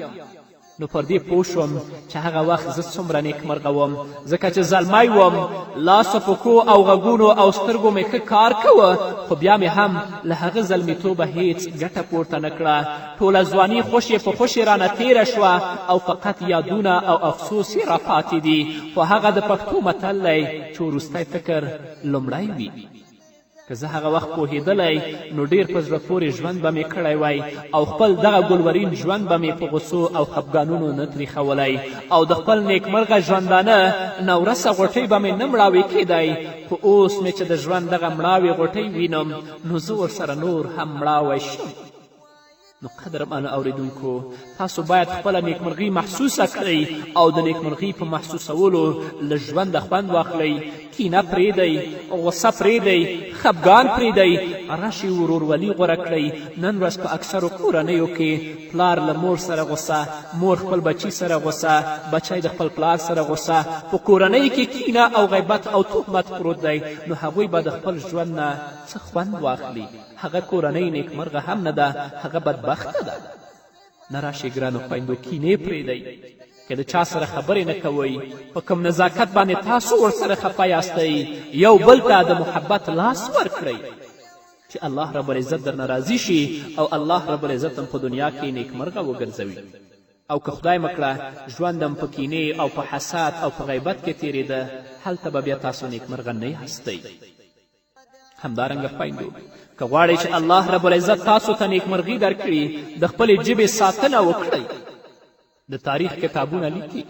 نو پر دې پوه شوم چې هغه وخت زه څومره نیکمرغه وم، ځکه چې زلمی وم، لاسو پښو او غږونو او سترګو مې ښه کار کوه، خو بیا مې هم له هغه زلمیتوبه هیڅ ګټه پورته نه کړه. ټوله ځواني خوشې په خوشې رانه تېره شوه او فقط یادونه او افسوس یې راپاتې دي. خو هغه د پښتو متل دی چې وروستی فکر لومړی وي. که زه هغه وخت پوهېدلی، نو ډېر په زړه پورې ژوند به مې کړی وای او خپل دغه ګلورین ژوند به مې په غوسو او خفګانونو نه تریخولی او د خپل نیکمرغه ژوندانه نورسه غوټۍ به مې نه مړاوې کېدی. خو اوس مې چې د ژوند دغه مړاوې غوټۍ وینم، نو زه ورسره نور هم مړاوی شم. نو قدرمنو اوریدونکو، تاسو باید خپله نیکمرغي محسوسه کړئ او د نیکمرغي په محسوسولو له ژونده خوند واخلئ. کینه پرېږدئ، غوسه پرېږدئ، خفګان پرېږدئ، راشئ ورورولي غوره کړئ. نن ورځ په اکثرو کورنیو کې پلار له مور سره غوسه، مور خپل بچي سره غوسه، بچی د خپل پلار سره غوسه، په کورنۍ کې کینه او غیبت او تهمت پروت دی. نو هغوی به د خپل ژوند نه څه خوند واخلي؟ هغه کورنۍ نیکمرغه هم نه ده، هغه بدبخته ده. نه راشئ ګرانو خویندو، کینې پرېږدئ. که د چا سره خبرې نه کوئ، په کوم نزاکت باندې تاسو ورسره خفه یاستئ، یو بل ته د محبت لاس ورکړئ چې الله رب العزت درنه راضي شي او الله رب العزت هم په دنیا کې نیکمرغه وګرځوي. او که خدای مه کړه ژوند هم په کینې او په حسد او په غیبت کې تېرېده، هلته به بیا تاسو نیکمرغه نه یاستئ. همدارنګه خویندو، که غواړئ چې الله رب العزت تاسو ته نیکمرغي درکړي، د خپلې ژبې ساتنه وکړئ. د تاریخ کتابونه لیکي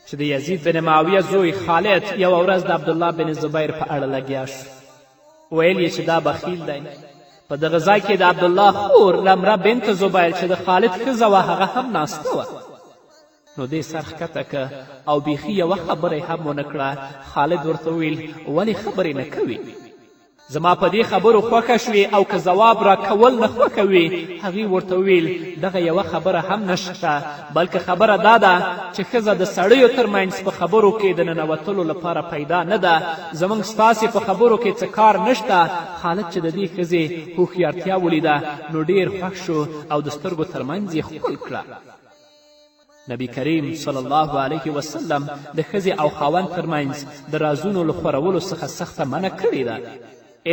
چې د یزید بن معاویه زوی خالد یوه ورځ د عبدالله بن زبیر په اړه لګیا شو. ویل یې چې دا بخیل دی. په دغه ځای کې د عبدالله خور رمره بنت زبیر چې د خالد ښځه وه، هغه هم ناسته وه. نو دې سر ښکته که او بیخي یوه خبره یې هم ونه کړه. خالد ورته وویل، ولې خبرې نه کوې؟ زما په دې خبرو خوښه شوې او که ځواب راکول نه خوښوې؟ هغې ورته وویل، دغه یوه خبره هم نشته، بلکې خبره دا ده چې ښځه د سړیو ترمنځ په خبرو کې د ننوتلو لپاره پیدا نه ده، زموږ ستاسې په خبرو کې څه کار نشته. خالد چې د دې ښځې هوښیارتیا ولیده نو ډېر خوښ شو او د سترګو ترمنځ یې ښکل کړه. نبی کریم صلی الله علیه وسلم د ښځې او خاوند ترمنځ د رازونو له خورولو څخه سخته منع کړې ده.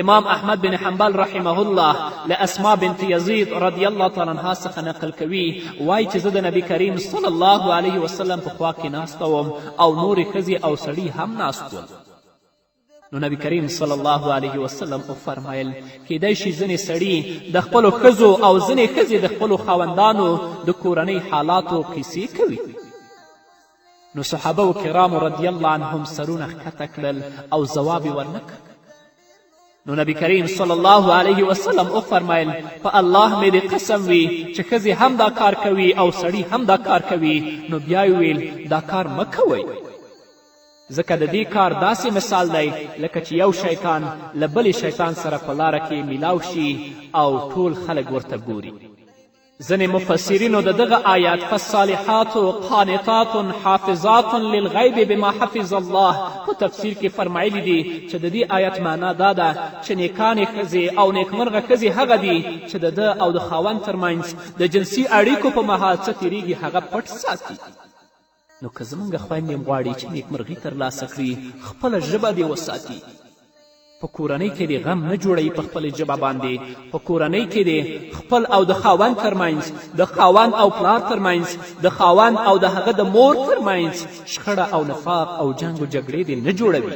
امام احمد بن حنبل رحمه الله له اسما بنت یزید رضی الله تعالی عنها څخه نقل کوي، وایي چې زه د نبی کریم صلی الله علیه وسلم په خوا کې ناسته وم او نورې ښځې او سړي هم ناست ول. نو نبی کریم صلی الله علیه وسلم وفرمایل، کیدای شي ځینې سړي د خپلو ښځو او ځینې ښځې د خپلو خاوندانو د کورنۍ حالاتو قصې کوي. نو صحابه و کرامو رضی الله عنهم سرونه ښکته کړل او ځواب یې ورنه کړ. نو نبی کریم صلی الله علیه وسلم وفرمایل، په الله مې دې قسم وي چې ښځې هم دا کار کوي او سړي هم دا کار کوي. نو بیا یې وویل، دا کار مه کوئ، ځکه د دې کار داسې مثال دی لکه چې یو شیطان له بلې شیطان سره په لاره کې میلاو شي او ټول خلک ورته ګوري. ځینې مفسرینو د دغه آیات فالصالحات قانتات حافظات للغیب بما حفظ الله په تفسیر کې فرمایلي دي چې د دې آیت معنا دا ده چې نیکانې ښځې او نیکمرغه ښځې هغه دي چې د ده او د خاوند ترمنځ د جنسي اړیکو په مهال څه تیریږي هغه پټ ساتي. نو که زموږ خویندې هم غواړي چې نیکمرغي ترلاسه کړي، خپله ژبه دې وساتي. په کورنۍ کې دې غم نه جوړوي په خپلې ژبه باندې، په کورنۍ کې دې خپل او د خاوند ترمنځ، د خاوند او پلار ترمنځ، د خاوند او د هغه د مور ترمنځ شخړه او نفاق او جنګ و جګړې دې نه جوړوي.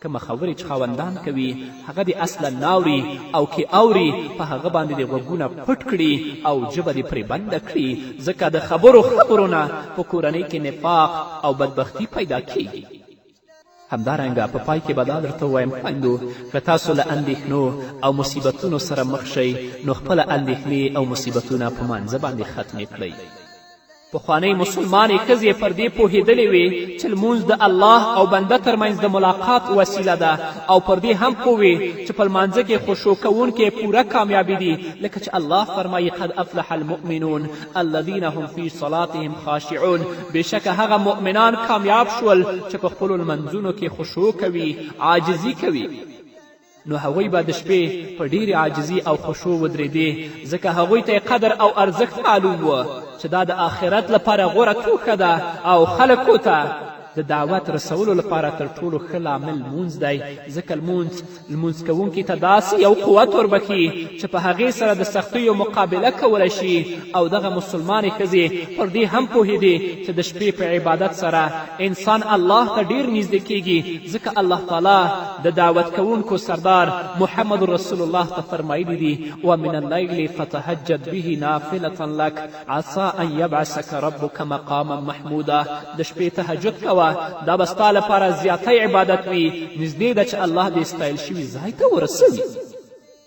کومه خبرې چې خاوندان کوي هغه دې اصلا ناوري او که اوري په هغه باندې دې غوږونه پټ کړي او ژبه دې پرې بنده کړي، ځکه د خبرو خبرو نه په کورنۍ کې نفاق او بدبختي پیدا کیږي. همدارنګه په پای کې به دا درته ووایم خویندو، که تاسو له اندېښنو او مصیبتونو سره مخ شئ نو خپله اندېښنې او مصیبتونه په مانځه باندې ختمې کړئ. پخوانۍ مسلمانې ښځې پر دې پوهېدلې وې چې لمونځ د الله او بنده ترمنځ د ملاقات وسیله ده او پر دې هم پوه وې چې په لمانځه کې خشوع کوونکې پوره کامیابي دي، لکه چې الله فرمایي قد افلح المؤمنون الذین هم فی صلاتهم خاشعون. بېشکه هغه مؤمنان کامیاب شول چې په خپلو لمنځونو کې خشوع کوي، عاجزي کوي. نو هغوی به د شپې په ډېرې عاجزي او خشوع ودرېدې، ځکه هغوی ته قدر او ارزښت معلوم و چې دا د آخرت لپاره غوره توښه ده او خلکو ته د دعوت رسولو لپاره تر ټولو ښه لامل لمونځ دی، ځکه لمونځ لمونځ کوونکي ته داسې یو قوت وربښي چې په هغې سره د سختیو مقابله کولی شي. او دغه مسلمانې ښځې پر دې هم پوهېدې چې د شپې په عبادت سره انسان الله ته ډیر نږدې کیږي، ځکه الله تعالی د دعوت کوونکو سردار محمد رسول الله ته فرمایلي دي ومن اللیل فتهجد به نافلة لک عسا ان یبعثک ربک مقاما محمودا. د شپې تهجد کوه، دا به ستا لپاره زیاتی عبادت وي، نږدې ده چې الله دې ستایل شوي ځای ته ورسوي.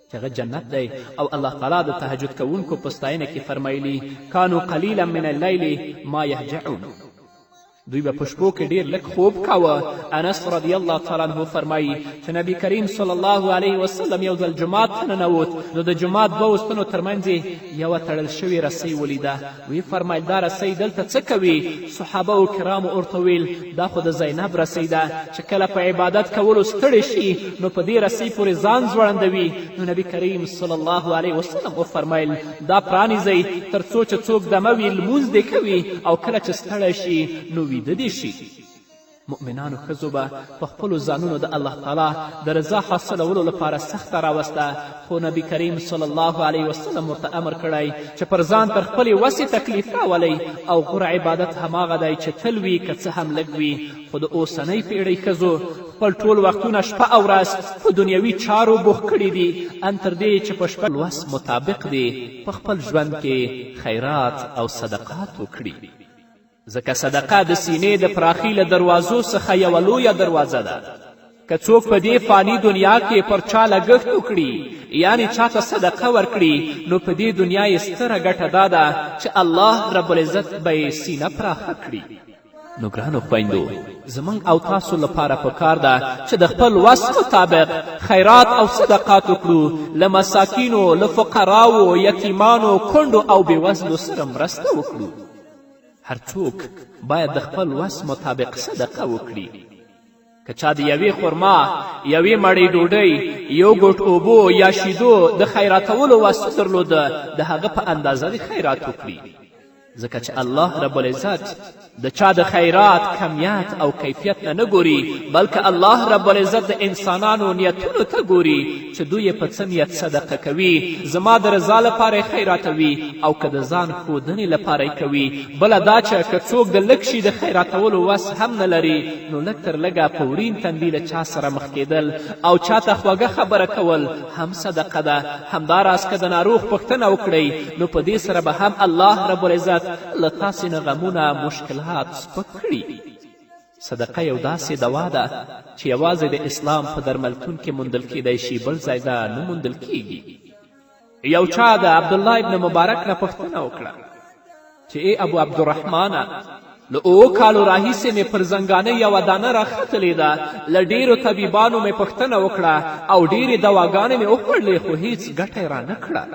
چې هغه جنت دی. او الله تعالی د تهجد کوونکو په ستاینه کې فرمایلي کانو قلیلا من اللیل ما یهجعون. دوی به په شپو کې ډیر لږ خوب کاوه. انس رضی الله تعالی عنه فرمایي چې نبی کریم صلی الله علیه وسلم یو ځل جومات ته ننوت، نو د جومات دوو ستنو ترمنځ یې یوه تړل شوې رسۍ ولیده. ویې فرمایل دا رسۍ دلته څه کوي؟ صحابه و کرامو ورته وویل دا خو د زینب رسۍ ده چې کله په عبادت کولو ستړې شي نو په دې رسۍ پورې ځان ځوړندوي. نو نبی کریم صلی الله علیه وسلم وفرمایل دا پرانیزئ تر څو چې څوک دمه وي لمونځ دې کوي او کله چې ستړی شي نو ویده دې شي. مؤمنانو ښځو به په خپلو ځانونو د الله تعالی د رضا حاصلولو لپاره سخته راوسته، خو نبی کریم صلی الله علیه وسلم ورته امر کړی چې پر ځان تر خپلې وسې تکلیف راولئ او غوره عبادت هماغه دی چې تل وي که څه هم لږ وي. خو د اوسنۍ پیړۍ ښځو خپل ټول وختونه شپه او ورځ په دنیوي چارو بوخت کړي دي، ان تر دې چې په شپه لوس مطابق دې په خپل ژوند کې خیرات او صدقات وکړي، ځکه صدقه د سینې د پراخي له دروازو څخه یوه لویه دروازه ده. که څوک په دې فاني دنیا کې پر چا لګښت وکړي، یعنې چاته صدقه ورکړي، نو په دې دنیا یې ستره ګټه دا ده چې الله رب العزت به یې سینه پراخه کړي. نو ګرانو خویندو، زموږ او تاسو لپاره پکار ده چې د خپل وس مطابق خیرات او صدقات وکړو، له مساکینو، له فقراو، یتیمانو، کونډو او بېوزلو سره مرسته وکړو. هر څوک باید د خپل وس مطابق صدقه وکړي. که چا د یوې خرما، یوې مړۍ ډوډۍ، یو ګوټ اوبو یا شیدو د خیراتولو وس درلوده، د هغه په اندازه دې خیرات وکړي، ځکه چې الله رب العزت د چا د خیرات کمیت او کیفیت نه نه ګوري، بلکې الله رب العزت د انسانانو نیتونو ته ګوري چې دوی یې په څه نیت صدقه کوي، زما د رضا لپاره یې خیراتوي او که د ځان ښودنې لپاره یې کوي. بله دا چې که څوک د لږ شي د خیراتولو وس هم نه لري، نو لږ تر لږه په ورین تندي له چا سره مخ کېدل او چا ته خوږه خبره کول هم صدقه ده. همداراز که د ناروغ پوښتنه وکړئ، نو په دې سره به هم الله رب العزت له تاسې نه غمونه، مشکلات سپک کړي. صدقه یو داسې دوا ده چې یوازې د اسلام په درملتون کې موندل کیدای شي، بل ځای دا نه موندل کیږي. یو چا د عبدالله ابن مبارک نه پوښتنه وکړه چې ای ابو عبدالرحمنه، له اوو کالو راهیسې مې پر زنګانه یوه دانه راختلې ده، له ډیرو طبیبانو مې پوښتنه وکړه او ډیرې دواګانې مې وخوړلې، خو هیڅ ګټه یې رانه کړه.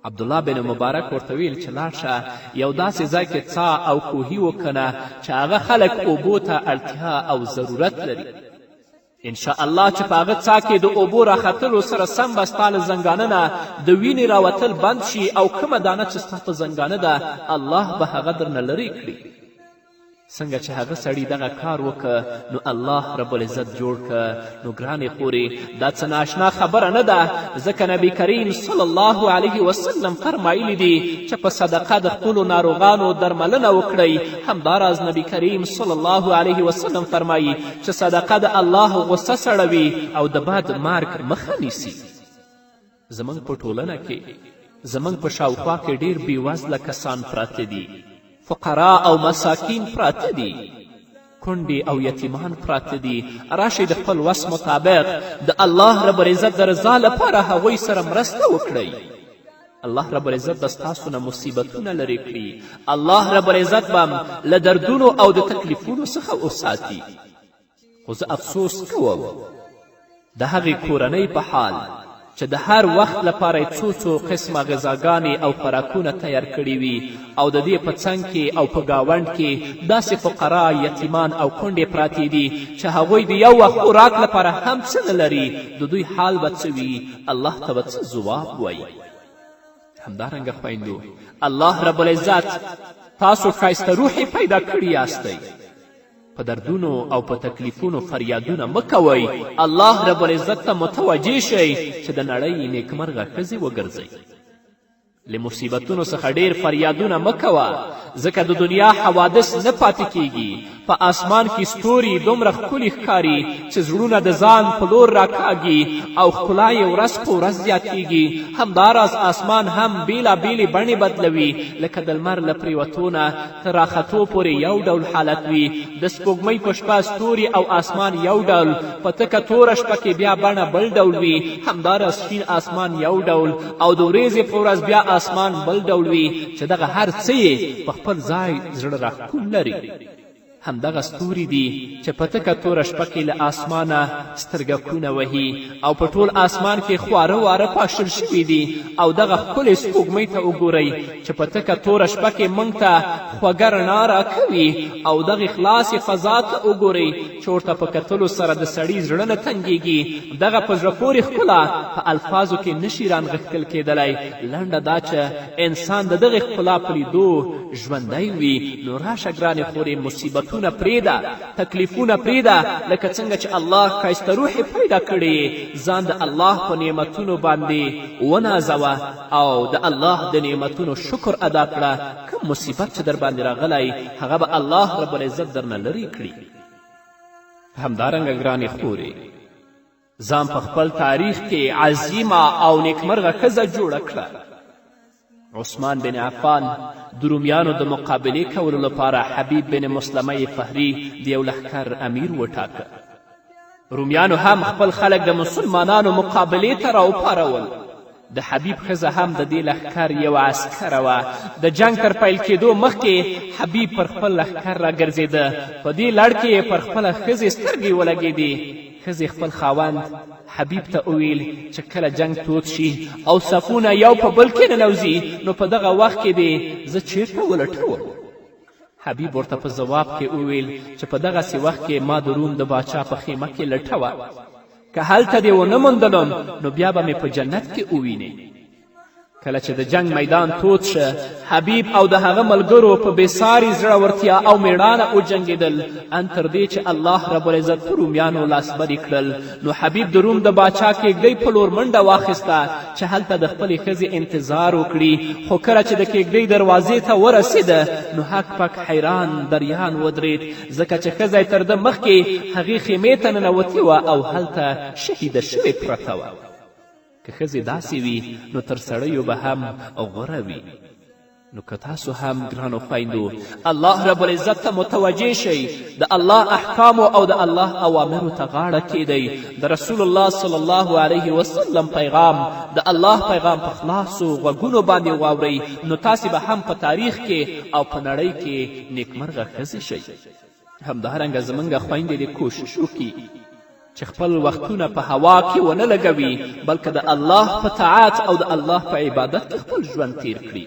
عبدالله بن مبارک ورته ویل چې لاړ شه یو داسې ځای کې څا او کوهي وکنه چې هغه خلک اوبو ته اړتیا او ضرورت لري. انشاءالله چې په هغه څا کې د اوبو راختلو سره سم به ستا له زنګانه نه د وینې راوتل بند شي او کومه دانه چې ستا په زنګانه ده الله به هغه درنه لرې کړي. څنګه چې هغه سړي دغه کار وکه نو الله رب العزت جوړ که. نو ګرانې خورې، دا څه نااشنا خبره نه ده، ځکه نبی کریم صلی الله علیه وسلم فرمایلی دي چې په صدقه د خپلو ناروغانو درملنه وکړئ. همداراز نبی کریم صلی الله علیه وسلم فرمایي چې صدقه د الله غصه سړوي او د بد مرګ مخه نیسي. زموږ په ټولنه کې، زموږ په شاوخوا کې ډیر بېوزله کسان پراته دي، فقرا او مساکین پراته دي، کونډې او یتیمان پراته دي. راشئ د خپل وس مطابق د الله رب العزت د رضا لپاره هغوی سره مرسته وکړئ. الله رب العزت به ستاسو نه مصیبتونه لرې کړي، الله رب العزت به له دردونو او د تکلیفونو څخه وساتي. خو زه افسوس کوم د هغې کورنۍ په حال چې د هر وخت لپاره یې څو څو قسمه غذاګانې او خوراکونه تیار کړي وي او د دې په څنګ کې او په ګاونډ کې داسې فقرا، یتیمان او کونډې پراتې دي چې هغوی د یو وخت خوراک لپاره هم څه نه لري. د دوی حال به څه وي؟ الله ته به څه ځواب وایي؟ همدارنګه خویندو، الله رب العزت تاسو ښایسته روحې پیدا کړي یاستئ، په دردونو او په تکلیفونو فریادونه مه کوئ، الله رب العزت ته متوجه شئ چې د نړۍ نیکمرغه ښځې وګرځئ. له مصیبتونو څخه ډیر فریادونه مه کوه، ځکه د دنیا حوادث نه پاتې کیږي. په آسمان کې ستوري دومره ښکلي ښکاري چې زړونه د ځان په لور راکاږي او ښکلا یې ورځ په ورځ زیاتیږي. همداراز آسمان هم بیلابیلې بڼې بدلوي، لکه د لمر له پریوتو نه تر راختو پورې یو ډول حالت وي، د سپوږمۍ په شپه ستوري او آسمان یو ډول، په تکه توره شپه کې بیا بڼه بل ډول وي، همداراز شین آسمان یو ډول او د ورېځې په ورځ بیا آسمان بل ډول وي، چې دغه هر څه یې په خپل ځای زړه راښکون لري. همدغه ستوري دي چې په تکه توره شپه کې له آسمانه سترګکونه وهي او په ټول آسمان کې خواره واره پاشل شوي دي. او دغه ښکلې سپوږمۍ ته وګورئ چې په تکه توره شپه کې موږ ته خوږه رڼا راکوي، او دغې خلاصې فضا ته وګورئ چې ورته په کتلو سره د سړي زړه نه تنګیږي. دغه په زړه پورې ښکلا په الفاظو کې نشي رانغښتل کیدلی. لنډه دا چې انسان د دغې ښکلا په لیدو ژوندی وي. نو راشه ګرانې خورې، مصیبتونه پرېږده، تکلیفونه پرېږده، لکه څنګه چې الله ښایسته روحې پیدا کړې، ځان د الله په نعمتونو باندې ونازوه او د الله د نعمتونو شکر ادا کړه. کوم مصیبت چې در باندې راغلی هغه به الله رب العزت درنه لرې کړي. همدارنګه ګرانې خورې، ځان په خپل تاریخ کې عظیمه او نیکمرغه ښځه جوړه کړه. عثمان بن عفان د رومیانو د مقابلې کولو لپاره حبیب بن مسلمه فهري د یو لښکر امیر وټاکه. رومیانو هم خپل خلک د مسلمانانو مقابلې ته راوپارول. د حبیب ښځه هم د دې لښکر یوه عسکره وه. د جنګ تر پیل کېدو مخکې حبیب پر خپل لښکر راګرځېده. په دې لړ کې یې پر خپله ښځې سترګې ولګېدې. ښځې خپل خاوند حبیب ته وویل چې کله جنګ تود شي او صفونه یو په بل کې ننوځي نو په دغه وخت کې دې زه چیرته ولټوم. حبیب ورته په ځواب کې وویل چې په دغسې وخت کې ما د روم د باچا په خیمه کې لټوه، که هلته دې ونه موندلم نو بیا به مې په جنت کې ووینې. کله چې د جنګ میدان تود شه، حبیب او د هغه ملګرو په بېساري زړورتیا او میړانه وجنګېدل، ان تر دې چې الله رب العزت په رومیانو لاسبري کړل. نو حبیب د روم د باچا کیږدۍ په لور منډه واخیسته چې هلته د خپلې ښځې انتظار وکړي، خو کله چې د کیږدۍ دروازې ته ورسېده نو هک پک حیران دریان ودرید، ځکه چې ښځه یې تر ده مخکې هغې خیمې ته ننوتې وه او هلته شهیده شوې پرته وه. که ښځې داسې وي نو تر سړیو به هم غوره وي. نو که تاسو هم ګرانو خویندو الله رب العزت ته متوجه شئ، د الله احکامو او د الله اوامرو ته غاړه کیدئ، د رسول الله صلی الله علیه وسلم پیغام د الله پیغام په خلاصو غوږونو باندې واورئ، نو تاسې به هم په تاریخ کې او په نړۍ کې نیکمرغه ښځې شئ. همدارنګه زموږ خویندې دې کوشش وکړي چې خپل وختونه په هوا کې ونه لګوي، بلکه د الله په طاعت او د الله په عبادت کې خپل ژوند تیر کړي.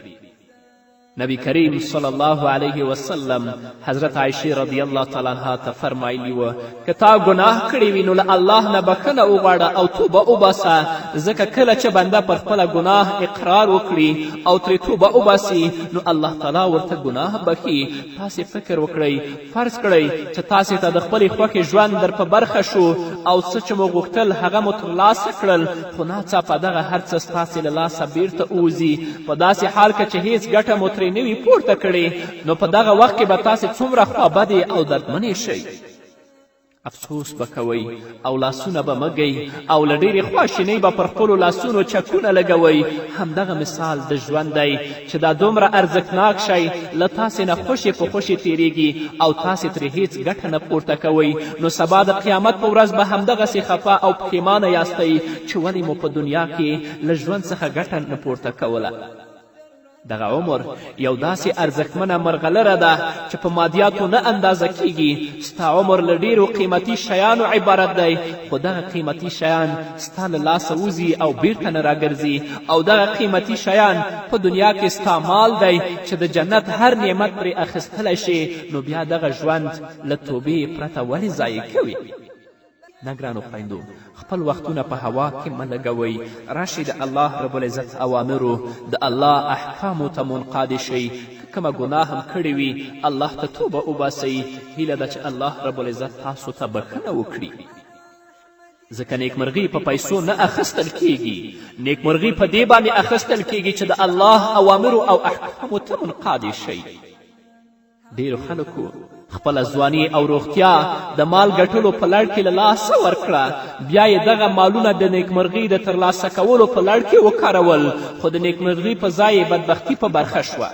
نبی کریم صلی الله علیه وسلم حضرت عایشې رضی الله تعالی عنها ته فرمایلی و که تا ګناه کړې وي نو له الله نه بښنه وغواړه او توبه وباسه، ځکه کله چې بنده پر خپله ګناه اقرار وکړي او ترې توبه وباسي نو الله تعالی ورته ګناه بښي. تاسې فکر وکړئ، فرض کړئ چې تاسې ته د خپلې خوښې ژوند در په برخه شو او څه چې مو غوښتل هغه مو ترلاسه کړل، خو ناڅاپه دغه هر څه ستاسې له لاسه بیرته ووځي، په داسې حال کې چې هیڅ ګټه مو ترې نه وي پورته کړې، نو په دغه وخت کې به تاسې څومره خوابدې او دردمنې شئ. افسوس به کوئ او لاسونه به مږئ او له ډېرې خواشینۍ به پر خپلو لاسونو چکونه لګوئ. همدغه مثال د ژوند دی چې دا دومره ارزښتناک شی له تاسې نه خوشې په خوشې تیریږي او تاسې ترې هیڅ ګټه نه پورته کوئ، نو سبا د قیامت په ورځ به همدغسې خفه او پښیمانه یاستئ چې ولې مو په دنیا کې له ژوند څخه ګټه نه پورته کوله. دغه عمر یو داسې ارزښتمنه مرغلره ده چې په مادیاتو نه اندازه کیږي. ستا عمر له ډیرو قیمتي شیانو عبارت دی، خو دغه قیمتي شیان ستا له لاسه وځي او بیرته نه راګرځي، او دغه قیمتي شیان په دنیا کې ستا مال دی چې د جنت هر نعمت پرې اخیستلی شې، نو بیا دغه ژوند له توبې پرته ولې ضایع کوي؟ نه ګرانو خویندو، خپل وختونه په هوا کې مه لګوئ. راشئ د الله رب العزت اوامرو، د الله احکامو ته منقادې شئ. که کومه ګناه هم کړې وي الله ته توبه وباسئ. هیله ده چې الله رب العزت تاسو ته بښنه وکړي، ځکه نیکمرغي په پیسو نه اخیستل کیږي، نیکمرغي په دې باندې اخیستل کیږي چې د الله اوامرو او احکامو ته منقادې شئ. ډیرو خلکو خپله ځواني او روغتیا د مال ګټلو په لړ کې له لاسه ورکړه، بیا یې دغه مالونه د نیکمرغۍ د ترلاسه کولو په لړ کې وکارول، خو د نیکمرغۍ په ځای یې بدبختي په برخه شوه،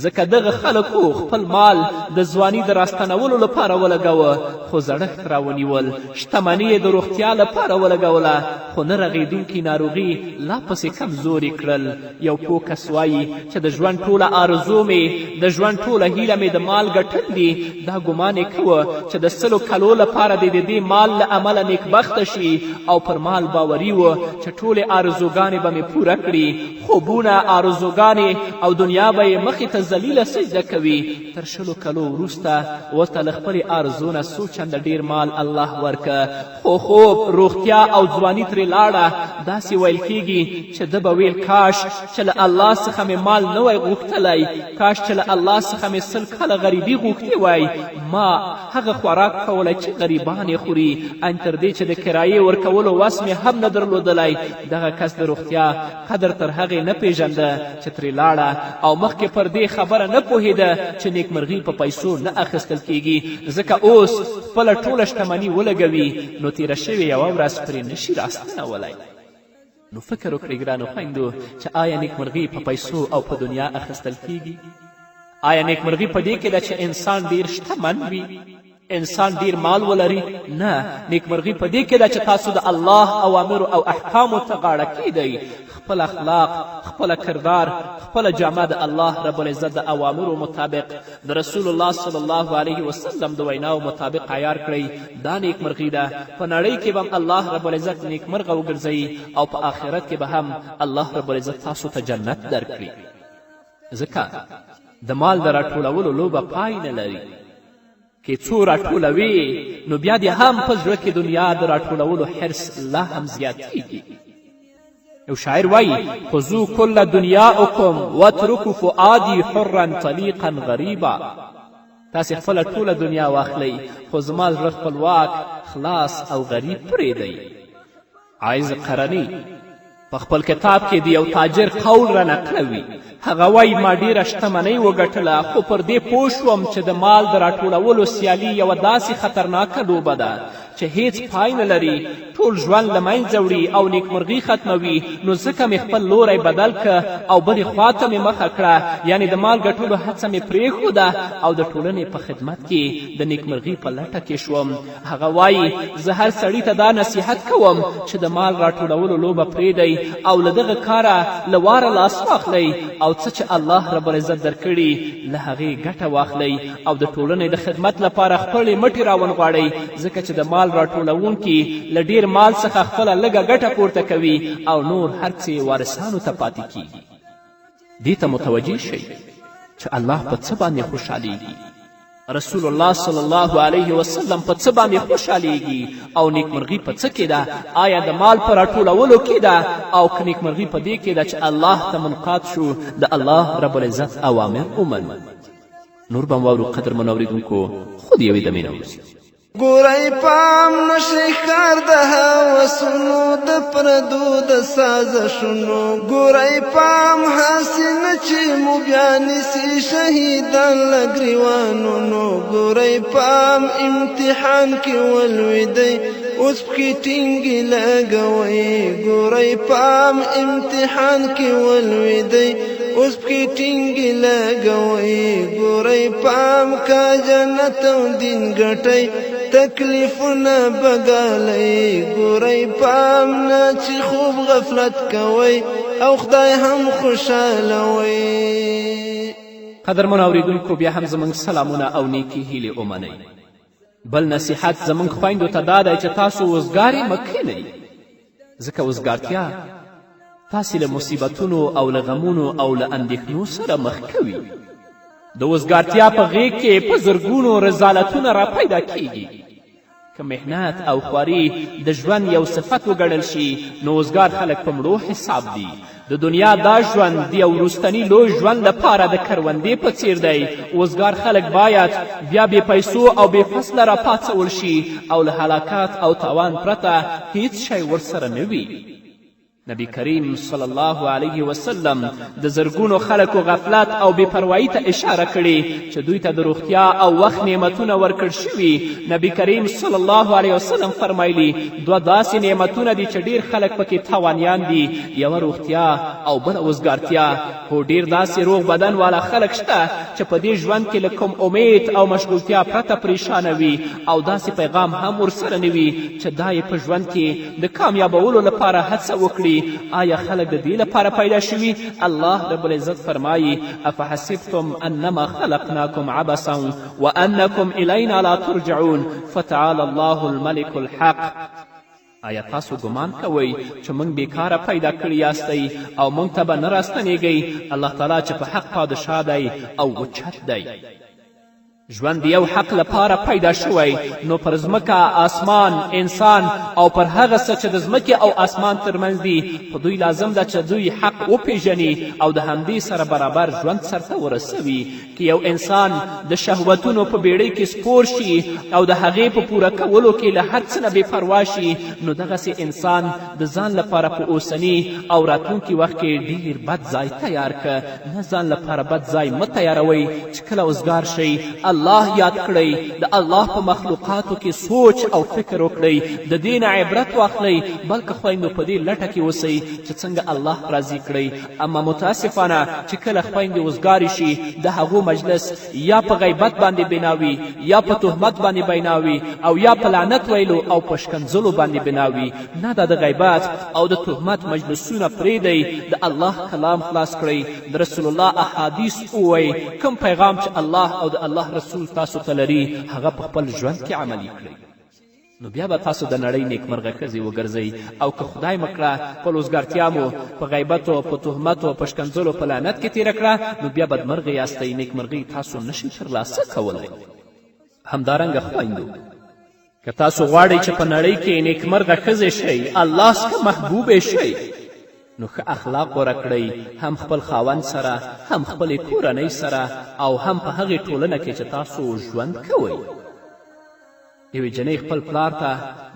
ځکه دغه خلکو خپل مال د ځواني د راستنولو لپاره ولګوه، خو زړښت راونیول، شتمني یې د روغتیا لپاره ولګوله، خو نه رغېدونکې ناروغي لا پسې کمزوري کړل. یو پوه کس وایي چې د ژوند ټوله آرزو مې، د ژوند ټوله هیله مې د مال ګټل دي. دا ګمان یې کوه چې د 100 کلو لپاره دې د دې مال له امله نیکبخته شي، او پر مال باوري و چې ټولې آرزوګانې به مې پوره کړي. خوبونه، آرزوګانې او دنیا به یې مخې ته ذلیله سجده کوي. تر 20 کلو وروسته ورته له خپلې آرزو نه څو چنده ډېر مال الله ورکه، خو خوب، روغتیا او ځواني ترې لاړه. داسې ویل کیږي چې ده به ویل کاش چې له الله څخه مې مال نه وای غوښتلی، کاش چې له الله څخه مې 100 کاله غریبي غوښتې وای، ما هغه خوراک کولی چې غریبان یې خوري، ان تر دې چې د کرایې ورکولو وس مې هم نه درلودلی. دغه کس د روغتیا قدر تر هغې نه پیژنده چې ترې لاړه، او مخکې پر دې خبره نه پوهېده چې نیکمرغي په پیسو نه اخیستل کیږي، ځکه اوس خپله ټوله شتمني ولګوي نو تیره شوې یوه ورځ پرې نشي راستنولی. نو فکر وکړئ ګرانو خویندو چې آیا نیکمرغي په پیسو او په دنیا اخیستل کیږي؟ آیا نیکمرغي په دې کې ده چې انسان ډیر شتمن وي، انسان ډیر مال ولري؟ نه، نیکمرغي په دې کې ده چې تاسو د الله اوامرو او احکامو ته غاړه کیدئ، خپل اخلاق، خپل کردار، خپله جامه د الله رب العزت د اوامرو مطابق، د رسول الله صلی الله علیه وسلم د ویناو مطابق عیار کړئ. دا نیکمرغي ده. په نړۍ کې به هم الله رب العزت نیکمرغه وګرځوي او په آخرت کې به هم الله رب العزت تاسو ته جنت درکړي، ځکه د مال د راټولولو لوبه پای نه لري. که څو راټولوې نو بیا دې هم په زړه کې دنیا د راټولولو حرص لا هم زیاتیږي. یو شاعر وایي خذو کل دنیاکم واترکو فؤادي حرا طلیقا غریبا. تاسې خپله ټوله دنیا واخلئ خو زما زړه خپلواک، خلاص او غریب پرېږدئ. عایز قرني په خپل کتاب کې د یو تاجر قول را نقلوي. هغه وایي ما ډیره شتمنۍ وګټله، خو پر دې پوه شوم چې د مال د راټولولو سیالي یوه داسې خطرناکه لوبه ده چې هیڅ پای نه لري، ټول ژوند له منځه وړي او نیکمرغي ختموي. نو ځکه مې خپل لوری بدل که او بلې خوا ته مې مخه کړه، یعنې د مال ګټلو هڅه مې پرېښوده او د ټولنې په خدمت کې د نیکمرغي په لټه کې شوم. هغه وایي زه هر سړي ته دا نصیحت کوم چې د مال راټولولو لوبه پرېږدئ او له دغه کاره له واره لاس واخلئ او څه چې الله رب العزت درکړي له هغې ګټه واخلئ او د ټولنې د خدمت لپاره خپلې مټې راونغاړئ، ځکه چې د مال راټولوونکي له ډېر مال څخه خپله لږه ګټه پورته کوي او نور هر څه یې وارثانو ته پاتې کیږي. دې ته متوجه شئ چې الله په څه باندې خوشحالیږي، رسول الله صلی الله علیه وسلم په څه باندې خوشحالیږي او نیکمرغي په څه کې ده؟ آیا د مال په راټولولو کې ده او که نیکمرغي په دې کې ده چې الله ته منقاد شو، د الله رب العزت اوامر ومنو؟ نور به هم واورو قدرمنو اورېدونکو، خو د یوې دمې نه وروسته. ګورئ پام نشي ښکار د هوسونو د پردو د سازشونو، ګورئ پام هسې نه چې مو بیا نیسي شهیدان له ګریوانونو، ګورئ پام امتحان کې ولوېدئ اوس پښې ټینګې لګوئ، ګورئ پام امتحان کې ولوېدئ اوس پښې ټینګې لګوئ، ګورئ پام که جنت او دین ګټئ تکلیفونه بګالئ، ګورئ پام نه چې خوب غفلت کوئ او خدای هم خوشحالوئ. قدرمنو اورېدونکو بیا هم زموږ سلامونه او نیکې هیلې ومنئ. بل نصیحت زموږ خویندو ته دا دی چې تاسو وزګارې مه کښېنئ، ځکه وزګارتیا تاسې له مصیبتونو او له غمونو او له اندېښنو سره مخ کوي. د وزګارتیا په غېږ کې په زرګونو رذالتونه را پیدا کیږي. که محنت او خواري د ژوند یو صفت وګڼل شي نو وزګار خلک په مړو حساب دي. د دنیا دا ژوند د یو وروستني لوی ژوند لپاره د کروندې په څیر دی. وزګار خلک باید بیا بې پیسو او بې فصله راپاڅول شي او له هلاکت او تاوان پرته هیڅ شی ورسره نه وي. نبی کریم صلی الله علیه وسلم د زرګونو خلکو غفلت او بېپروایي ته اشاره کړې چې دوی ته د روغتیا او وخت نعمتونه ورکړ شوي. نبی کریم صلی الله علیه وسلم فرمایلي دوه داسې نعمتونه دي چې ډیر خلک پکې تاوانیان دي، یوه روغتیا او بله وزګارتیا. هو ډیر داسې روغ بدن والا خلک شته چې په دې ژوند کې له کوم امید او مشغولتیا پرته پریشانه وي او داسې پیغام هم ورسره نه وي چې دا یې په ژوند کې د کامیابولو لپاره هڅه وکړي. آیا خلک د دې لپاره پیدا شوي؟ الله رب العزت فرمایي افحسبتم انما خلقناکم عبثا وانکم الینا لا ترجعون فتعالی الله الملک الحق. آیا تاسو ګمان کوئ چې موږ بیکاره پیدا کړي یاستئ او موږ ته به نه راستنیږئ؟ الله تعالی چې په حق پادشاه دی او اوچت دی. ژوند یو حق لپاره پیدا شوی، نو پر ځمکه، آسمان، انسان او پر هغه څه چې د ځمکې او آسمان ترمنځ دي په دوی لازم ده چې دوی حق وپیژني او د همدې سره برابر ژوند سرته ورسوي. که یو انسان د شهوتونو په بیړۍ کې سپور شي او د هغې په پوره کولو کې له هر څه نه بې پروا شي، نو دغسې انسان د ځان لپاره په اوسني او راتلونکي وخت کې ډیر بد ځای تیار که. نه ځان لپاره بد ځای مه تیاروئ چې کله وزګار شئ الله یاد کړئ، د الله په مخلوقاتو کې سوچ او فکر وکړئ، د دې نه عبرت واخلئ، بلکې خویندو په دې لټه کې اوسئ چې څنګه الله راضي کړئ. اما متاسفانه چې کله خویندې وزګارې شي د هغو مجلس یا په غیبت باندې بنا وي، یا په تهمت باندې بنا وي، او یا په لعنت ویلو او په شکنځلو باندې بنا وي. نه، دا د غیبت او د تهمت مجلسونه پرېږدئ، د الله کلام خلاص کړئ، د رسول الله احادیث ووایئ، کوم پیغام چې الله او د الله رسول تاسو ته لري هغه په خپل ژوند کې عملي کړئ، نو بیا به تاسو د نړۍ نیکمرغه ښځې وګرځئ. او که خدای مه کړه خپل وزګارتیا مو په غیبتو، په تهمتو، په شکنځلو، په لعنت کې تیره کړه، نو بیا بدمرغې یاستئ، نیکمرغۍ تاسو نشئ ترلاسه کولی. همدارنګه خویندو، که تاسو غواړئ چې په نړۍ کې نیکمرغه ښځې شئ، الله څخه محبوبې شئ، نو ښه اخلاق غوره کړئ، هم خپل خاوند سره، هم خپلې کورنۍ سره، او هم په هغې ټولنه کې چې تاسو ژوند کوئ. یوې جنۍ خپل پلار ته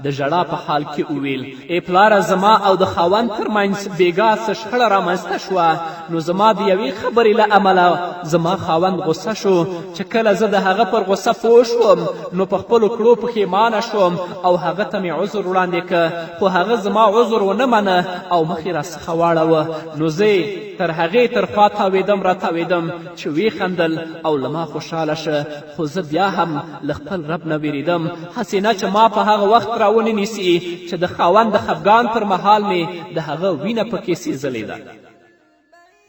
د ژړا په حال کې وویل: ای پلاره، زما او د خاوند ترمنځ بیګا څه شخړه رامنځته شوه، نو زما د یوې خبرې له امله زما خاوند غوسه شو، چې کله زه د هغه پر غوسه پوه شوم نو په خپلو کړو پښیمانه شوم او هغه ته مې عذر وړاندې که، خو هغه زما عذر ونه منه او مخ یې راڅخه واړوه. نو زه تر هغې تر خوا تاوېدم را تاوېدم چې ویې خندل او له ما خوشحاله شه، خو زه بیا هم له خپل رب نه ویریدم، هسې نه چې ما په هغه وخت راونه نیسي چې د خاوند د خفګان پر مهال مې د هغه وینه پکې سیزلې ده.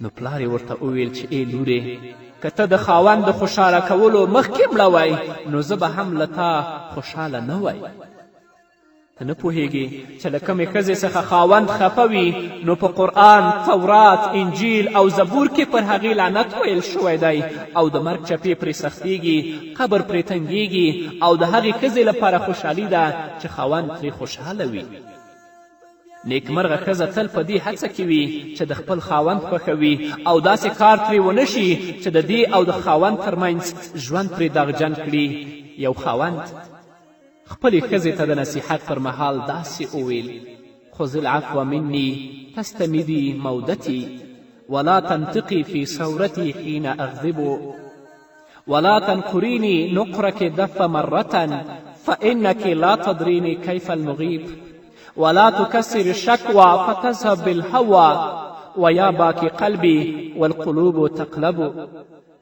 نو پلار یې ورته وویل چې ای لورې، که ته د خاوند د خوشحاله کولو مخکې مړه وای نو زه به هم له تا خوشحاله نه وای. ته نه پوهیږې چې له کومې ښځې څخه خاوند خفه وي نو په قرآن، تورات، انجیل او زبور کې پر هغې لعنت ویل شوی دی، او د مرګ چپې پرې سختیږي، قبر پرې تنګیږي، او د هغې ښځې لپاره خوشحالي ده چې خاوند ترې خوشحاله وي. نیکمرغه ښځه تل په دې هڅه کې وي چې د خپل خاوند خوښوي او داسې کار ترې ونه شي چې د دې او د خاوند ترمنځ ژوند پرې داغجن کړي. یو خاوند خپلې ښځې ته د نصیحت پر مهال داسې وویل: خذ العفو مني تستمدي مودتي، ولا تنطقي في ثورتي حين أغضب، ولا تنقريني نقرك دف مرة فإنك لا تدريني كيف المغيب، ولا تكسر الشكوى فتذهب بالهوى، ويا باكي قلبي والقلوب تقلب،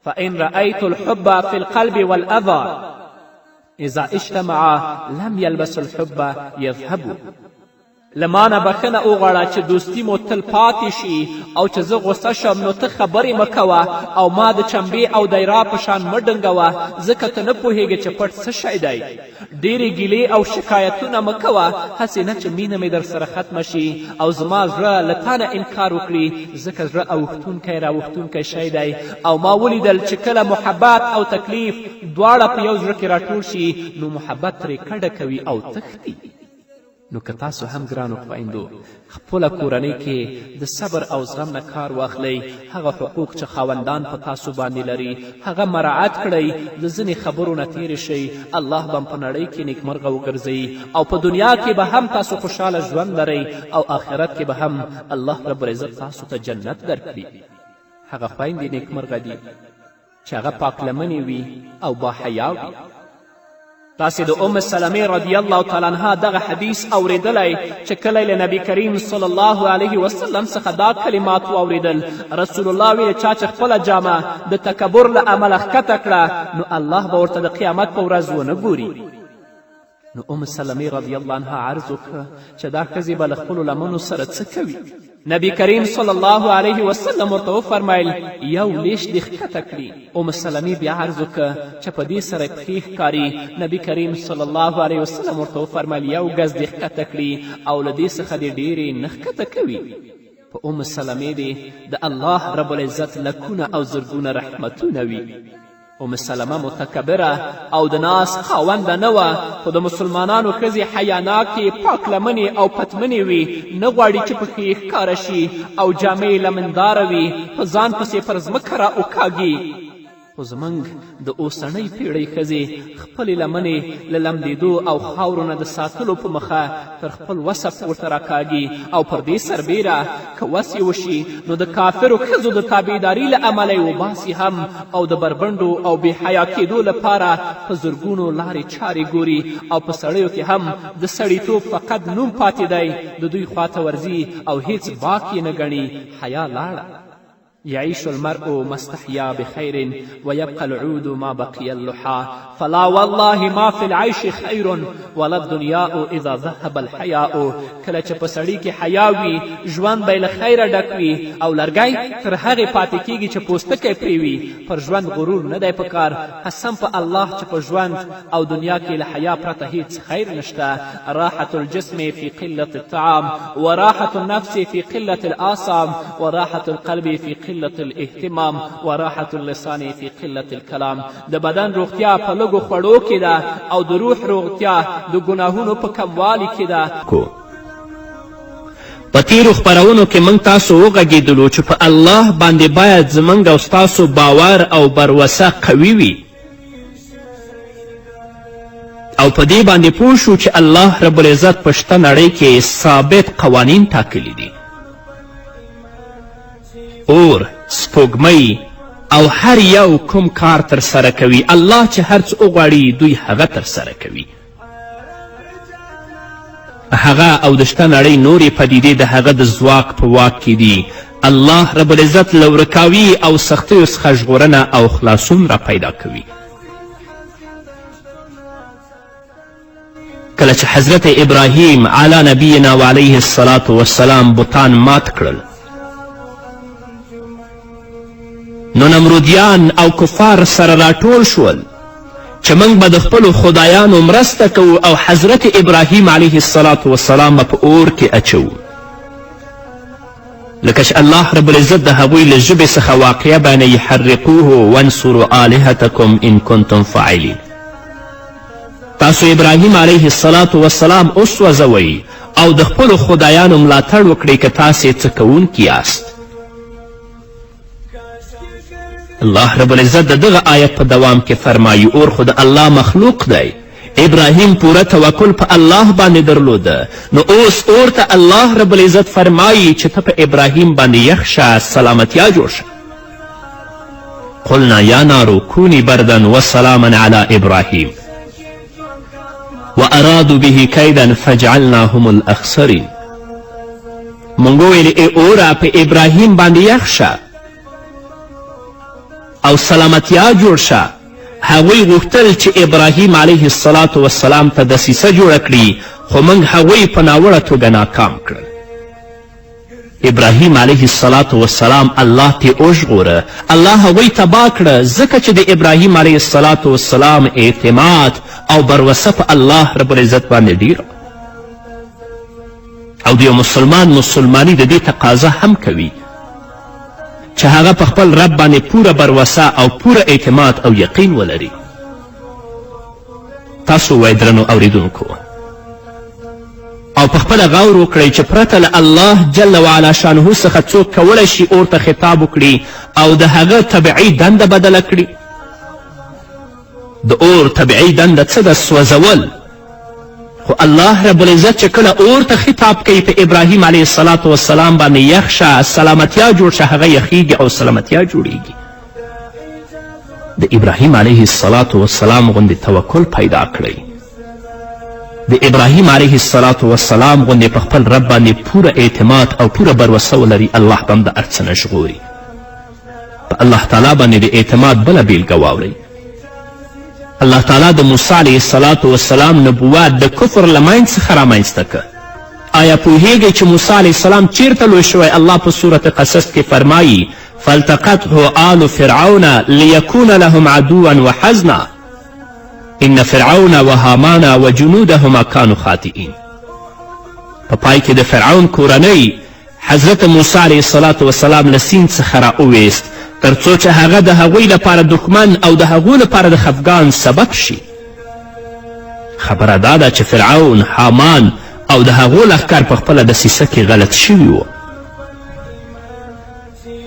فإن رأيت الحب في القلب والأذى إذا اجتمعا لم يلبس الحب يذهب. له ما نه بښنه وغواړه چې دوستي مو تل پاتې شي، او چې زه غوسه شم نو ته خبرې مه کوه، او ما د چمبې او دیرا په شان مه ډنګوه، ځکه ته نه پوهیږې چې پټ څه شی دی. ډېرې ګیلې او شکایتونه مه کوه، هسې نه چې مینه مې در سره ختمه شي او زما زړه له تا نه انکار وکړي، ځکه زړه اوښتونکی راوښتونکی شی دی، او ما ولیدل چې کله محبت او تکلیف دواړه په یو زړه کې راټول شي نو محبت ترې کډه کوي او تښتي. نو که تاسو هم ګرانو خویندو خپله کورنۍ کې د صبر او زغم نه کار واخلئ، هغه حقوق چې خاوندان په تاسو باندې لري هغه مراعت کړئ، د ځینې خبرو نه تېرې شئ، الله به په نړۍ کې نیکمرغه وګرځوي او په دنیا کې به هم تاسو خوشحاله ژوند لرئ او آخرت کې به هم الله رب العزت تاسو ته جنت درکړي. هغه خویندې نیکمرغه دي چې هغه پاکلمنې وي او باحیا وي. تاسې د ام سلمې رضی الله تعالی عنها دغه حدیث اوریدلی چې کله له نبی کریم صلی الله علیه وسلم څخه دا کلمات واوریدل، رسول الله ویل چا چې خپله جامه د تکبر له امله ښکته کړه نو الله به ورته د قیامت په ورځ ونه ګوري. نو ام سلمې رضی الله عنها عرض وکړه چې دا ښځې به له خپلو لمنو سره څه کوي؟ نبی کریم صلی الله علیه وسلم ورته وفرمیل یو لیش دې ښکته کړي. ام سلمې بیا عرض وکړه چې په دې سره پښې ښکاري. نبی کریم صلی الله علیه وسلم ورته وفرمیل یو ګز دې ښکته کړي او له دې څخه دې ډېرې نه ښکته کوي. په ام سلمې دې د الله رب العزت لکونه او زرګونه رحمتونه وي. ام سلمه متکبره او د ناز خاونده نه وه، خو د مسلمانانو ښځې حیاناکې، پاک لمنې او پتمنې وي، نه غواړي چې پښې یې ښکاره شي او جامې یې لمنداره وي، په ځان پسې پر ځمکه را اوکاږي. خو زموږ د اوسنۍ پیړۍ ښځې خپلې لمنې له لمدېدو او خاورو نه د ساتلو په مخه تر خپل وسه پورته راکاږي او پر دې سربیره که وس یې وشي نو د کافرو ښځو د تابعداري له امله یې وباسي هم او د بربنډو او بې حیا کېدو لپاره په زرګونو لارې چارې ګوري او په سړیو کې هم د سړیتوب فقط نوم پاتې دی، د دوی خواته ورځي او هیڅ باک یې نه ګڼي. حیا لاړه. يعيش المرء ما استحيا بخير ويبقى العود ما بقي اللحى فلا والله ما في العيش خير ولا الدنياء اذا ذهب الحياء. کله چې په سړي کې حیا وي ژوند به یې له خیره ډک وي او لرګی تر هغې پاتې کیږي چې پوستکی پرې وي. پر ژوند غرور نه دی پکار، قسم په الله چې په ژوند او دنیا کې له حیا پرته هیڅ خیر نشته. راحة الجسم في قلة الطعام وراحة النفس في قلة الآثام وراحة القلب في قلة الاهتمام وراحة اللسان في قلة الكلام. د بدن روغتیا په لږو خوړو کې ده او د روح روغتیا د ګناهونو په کموالي کې ده. کو په تیرو خپرونو کې موږ تاسو وغږېدلو چې په الله باندې باید زموږ او ستاسو باور او بروسه قوي وي او په دې باندې پوه شو چې الله رب العزت په شته نړۍ کې ثابت قوانین ټاکلي دي. اور، سپوږمۍ او هر یو کوم کار ترسره کوي، الله چې هر څه وغواړي دوی هغه ترسره کوي. هغه او د شته نړۍ نورې پدیدې د هغه د ځواک په واک کې دي. الله رب العزت له ورکاوي او سختیو څخه ژغورنه او خلاصون را پیدا کوي. کله چې حضرت ابراهیم علی نبینا و علیه الصلاة والسلام بتان مات کړل نو نمرودیان او کفار سره راټول شول چې موږ به د خپلو خدایانو مرسته کوو او حضرت ابراهیم علیه الصلاة والسلام به په اور کې اچوو. لکه چې الله رب العزت د هغوی له ژبې څخه واقعه بیانوي، حرقوه وانصروا آلهتکم ان کنتم فاعلین. تاسو ابراهیم علیه الصلاة والسلام وسوځوئ او د خپلو خدایانو ملاتړ وکړئ که تاسې څه کوونکي یاست. الله رب العزت د دغه آیت په دوام کې فرمایي اور خو د الله مخلوق دی، ابراهیم پوره توکل په الله باندې درلوده، نو اوس اور ته الله رب العزت فرمایي چې ته په ابراهیم باندې یخ شه، سلامتیا جوړ شه. قلنا یا نارو کونی بردا وسلاما علی ابراهیم وارادو به کیدا فجعلناهم الاخسرین. مونږ وویل ای اوره په ابراهیم باندې یخ شه او سلامتیا جوړ شه. هغوی غوښتل چې ابراهیم علیه الصلاة والسلام ته دسیسه جوړه کړي، خو موږ هغوی په ناوړه توګه ناکام کړل. ابراهیم علیه الصلاة والسلام الله ترې وژغوره، الله هغوی تباه کړه، ځکه چې د ابراهیم علیه الصلاة والسلام اعتماد او بروسه په الله رب العزت باندې ډیره. او د یو مسلمان مسلمانی د دې تقاضا هم کوي چې هغه په خپل رب باندې پوره بروسه او پوره اعتماد او یقین ولري. تاسو وایئ درنو اوریدونکو، او په خپله غور وکړئ چې پرته له الله جل وعلا شانه څخه څوک کولی شي اور ته خطاب وکړي او د هغه طبعي دنده بدله کړي؟ د اور طبعي دنده څه ده؟ سوځول. خو الله رب العزت چې کله اور ته خطاب کوي په ابراهیم علیه السلام وسلام باندې، یخ شه، سلامتیا جوړ شه، هغه یخیږي او سلامتیا جوړیږي. د ابراهیم علیه السلام وسلام غوندې توکل پیدا کړئ، د ابراهیم علیه السلام وسلام غوندې په خپل رب باندې پوره اعتماد او پوره بروسه ولري، الله به هم د هر څه نه ژغوري. په الله تعالی باندې د اعتماد بله بیلګه واورئ. الله تعالی د موسی علیه السلام وسلام نبوت د کفر له منځ څخه رامنځته که. آیا پوهیږئ چې موسی علیه السلام چیرته لوی شوی؟ الله په سورت قصص کې فرمایي: فالتقطه آل فرعون لیکون لهم عدوا وحزنا ان فرعون وهامان وجنودهما کانو خاطئین. په پای کې د فرعون کورنۍ حضرت موسی علیه الصلاة وسلام له سیند څخه را وویست، تر څو چې هغه د هغوی لپاره دښمن او د هغو لپاره د خفګان سبب شي. خبره دا ده چې فرعون، هامان او د هغو لښکر په خپله دسیسه کې غلط شوي وو.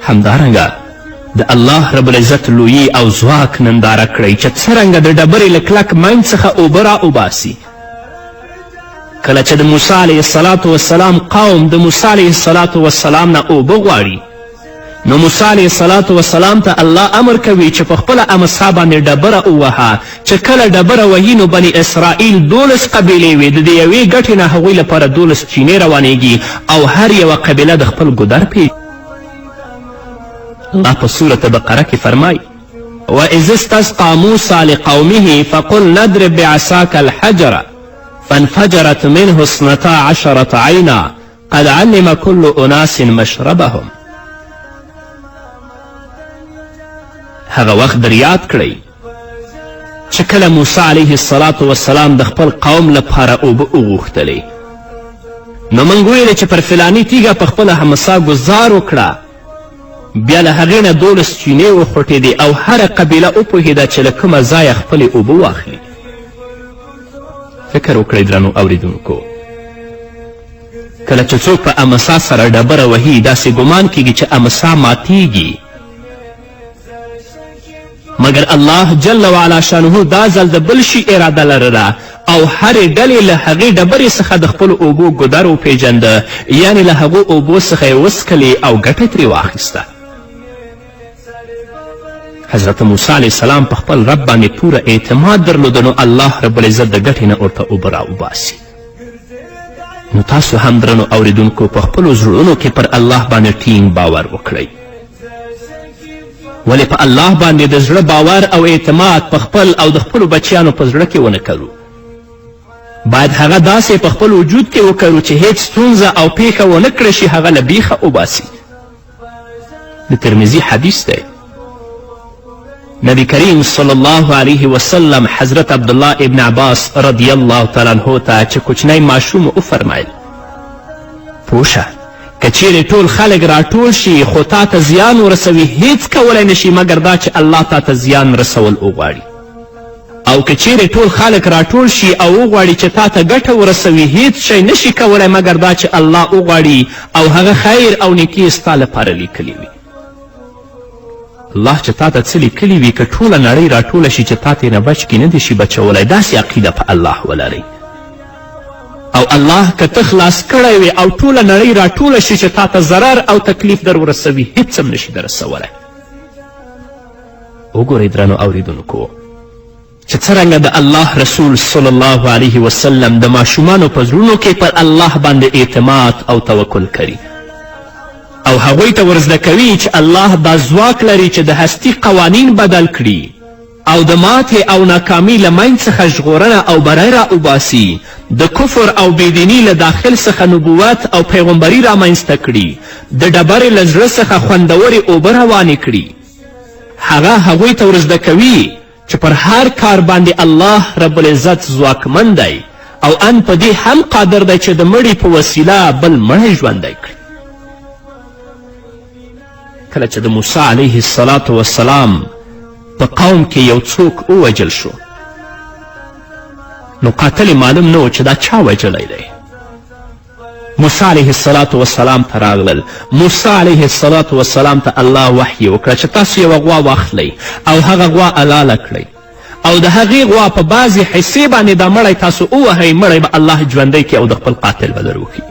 همدارنګه د الله رب العزت لویي او ځواک ننداره کړئ چې څرنګه د ډبرې له کلک منځ څخه اوبه را وباسي. کله چې د موسی علیه السلام وسلام قوم د موسی علیه السلام وسلام نه اوبه غواړي، نو موسی علیه السلام وسلام ته الله امر کوي چې په خپله امسا باندې ډبره ووهه. چې کله ډبره وهي نو بني اسرائیل 12 قبیلې وې، د دې یوې ګټې نه هغوی لپاره 12 چینې روانیږي او هر یوه قبیله د خپل ګودر پې. الله په سورة بقره کې فرمایي: وإذ استسقى موسى لقومه فقل نضرب بعصاك الحجر فانفجرت منه 12 عینا قد علم كل اناس مشربهم. هغه وخت در یاد کړئ چې کله موسی علیه السلام وسلام د خپل قوم لپاره اوبه وغوښتلې، نو موږ ویلې چې پر فلاني تیږه په خپله همسا ګزار وکړه. بیا له هغې نه 12 چینې وخوټېدې او هره قبیله وپوهېده چې له کومه ځایه خپلې اوبه واخلي. فکر وکړئ درنو اوریدونکو، کله چې څوک په امسا سره ډبره وهي داسې ګمان کیږي چې امسا ماتیږي، مګر الله جل وعلا شانه دا ځل د بل شي اراده لرله او هرې ډلې له هغې ډبرې څخه د خپلو اوبو ګودر وپېژنده، یعنې له هغو اوبو څخه یې وڅکلې او ګټه ترې واخیسته. حضرت موسی علیه السلام په خپل رب باندې پوره اعتماد درلوده، نو الله رب العزت د ګټې نه ورته اوبه راوباسي. نو تاسو هم درنو اوریدونکو په خپلو زړونو کې پر الله باندې ټینګ باور وکړئ. ولې په الله باندې د زړه باور او اعتماد په خپل او د خپلو بچیانو په زړه کې ونه کرو؟ باید هغه داسې په خپل وجود کې وکرو چې هیڅ ستونزه او پیښه ونه کړی شي هغه له بیخه وباسي. د ترمذي حدیث دی، نبی کریم صلی الله علیه وسلم حضرت عبدالله ابن عباس رضی الله تعالی عنه ته چې کوچنی ماشوم وفرمیل: پوه شه که چیرې ټول خلک راټول شي خو تا ته زیان ورسوي هیڅ کولی نشي مګر دا چې الله تا ته زیان رسول وغواړي، او که چیرې ټول خلک راټول شي او وغواړي چې تا ته ګټه ورسوي هیڅ شی نشي کولی مګر دا چې الله وغواړي او هغه خیر او نیکي ستا لپاره لیکلي وي. الله چې تا ته څه لیکلي وي که ټوله نړۍ راټوله شي چې تا ترې نه بچ کړي نه دې شي بچولی. داسې عقیده په الله ولرئ. او الله که ته خلاص کړی وې او ټوله نړۍ راټوله شي چې تا ته ضرر او تکلیف در ورسوي هیڅ هم نشي در رسولی. وګورئ درنو اوریدونکو چې څرنګه د الله رسول صلی الله علیه وسلم د ماشومانو په زړونو کې پر الله باندې اعتماد او توکل کوي او هغوی ته ورزده کوي چې الله دا ځواک لري چې د هستی قوانین بدل کړي او د ماتې او ناکامي له منځ څخه ژغورنه او بری را وباسي، د کفر او بېدیني له داخل څخه نبوت او پیغمبري رامنځته کړي، د ډبرې له زړه څخه خوندورې اوبه روانې کړي. هغه هغوی ته ورزده کوي چې پر هر کار باندې الله رب العزت ځواکمن دی او ان په دې هم قادر دی چې د مړي په وسیله بل مړی ژوندی کړي. کله چې د موسی علیه السلام وسلام په قوم کې یو څوک ووژل شو، نو قاتل یې معلوم نه و چې دا چا وژلی دی. موسی علیه السلام وسلام ته راغلل. موسی علیه السلام وسلام ته الله وحی وکړه چې تاسو یوه غوا واخلئ او هغه غوا حلاله کړئ او د هغې غوا په بعضې حصې باندې دا مړی تاسو ووهئ، مړی به الله ژوندی کړي او د خپل قاتل به در وښیي.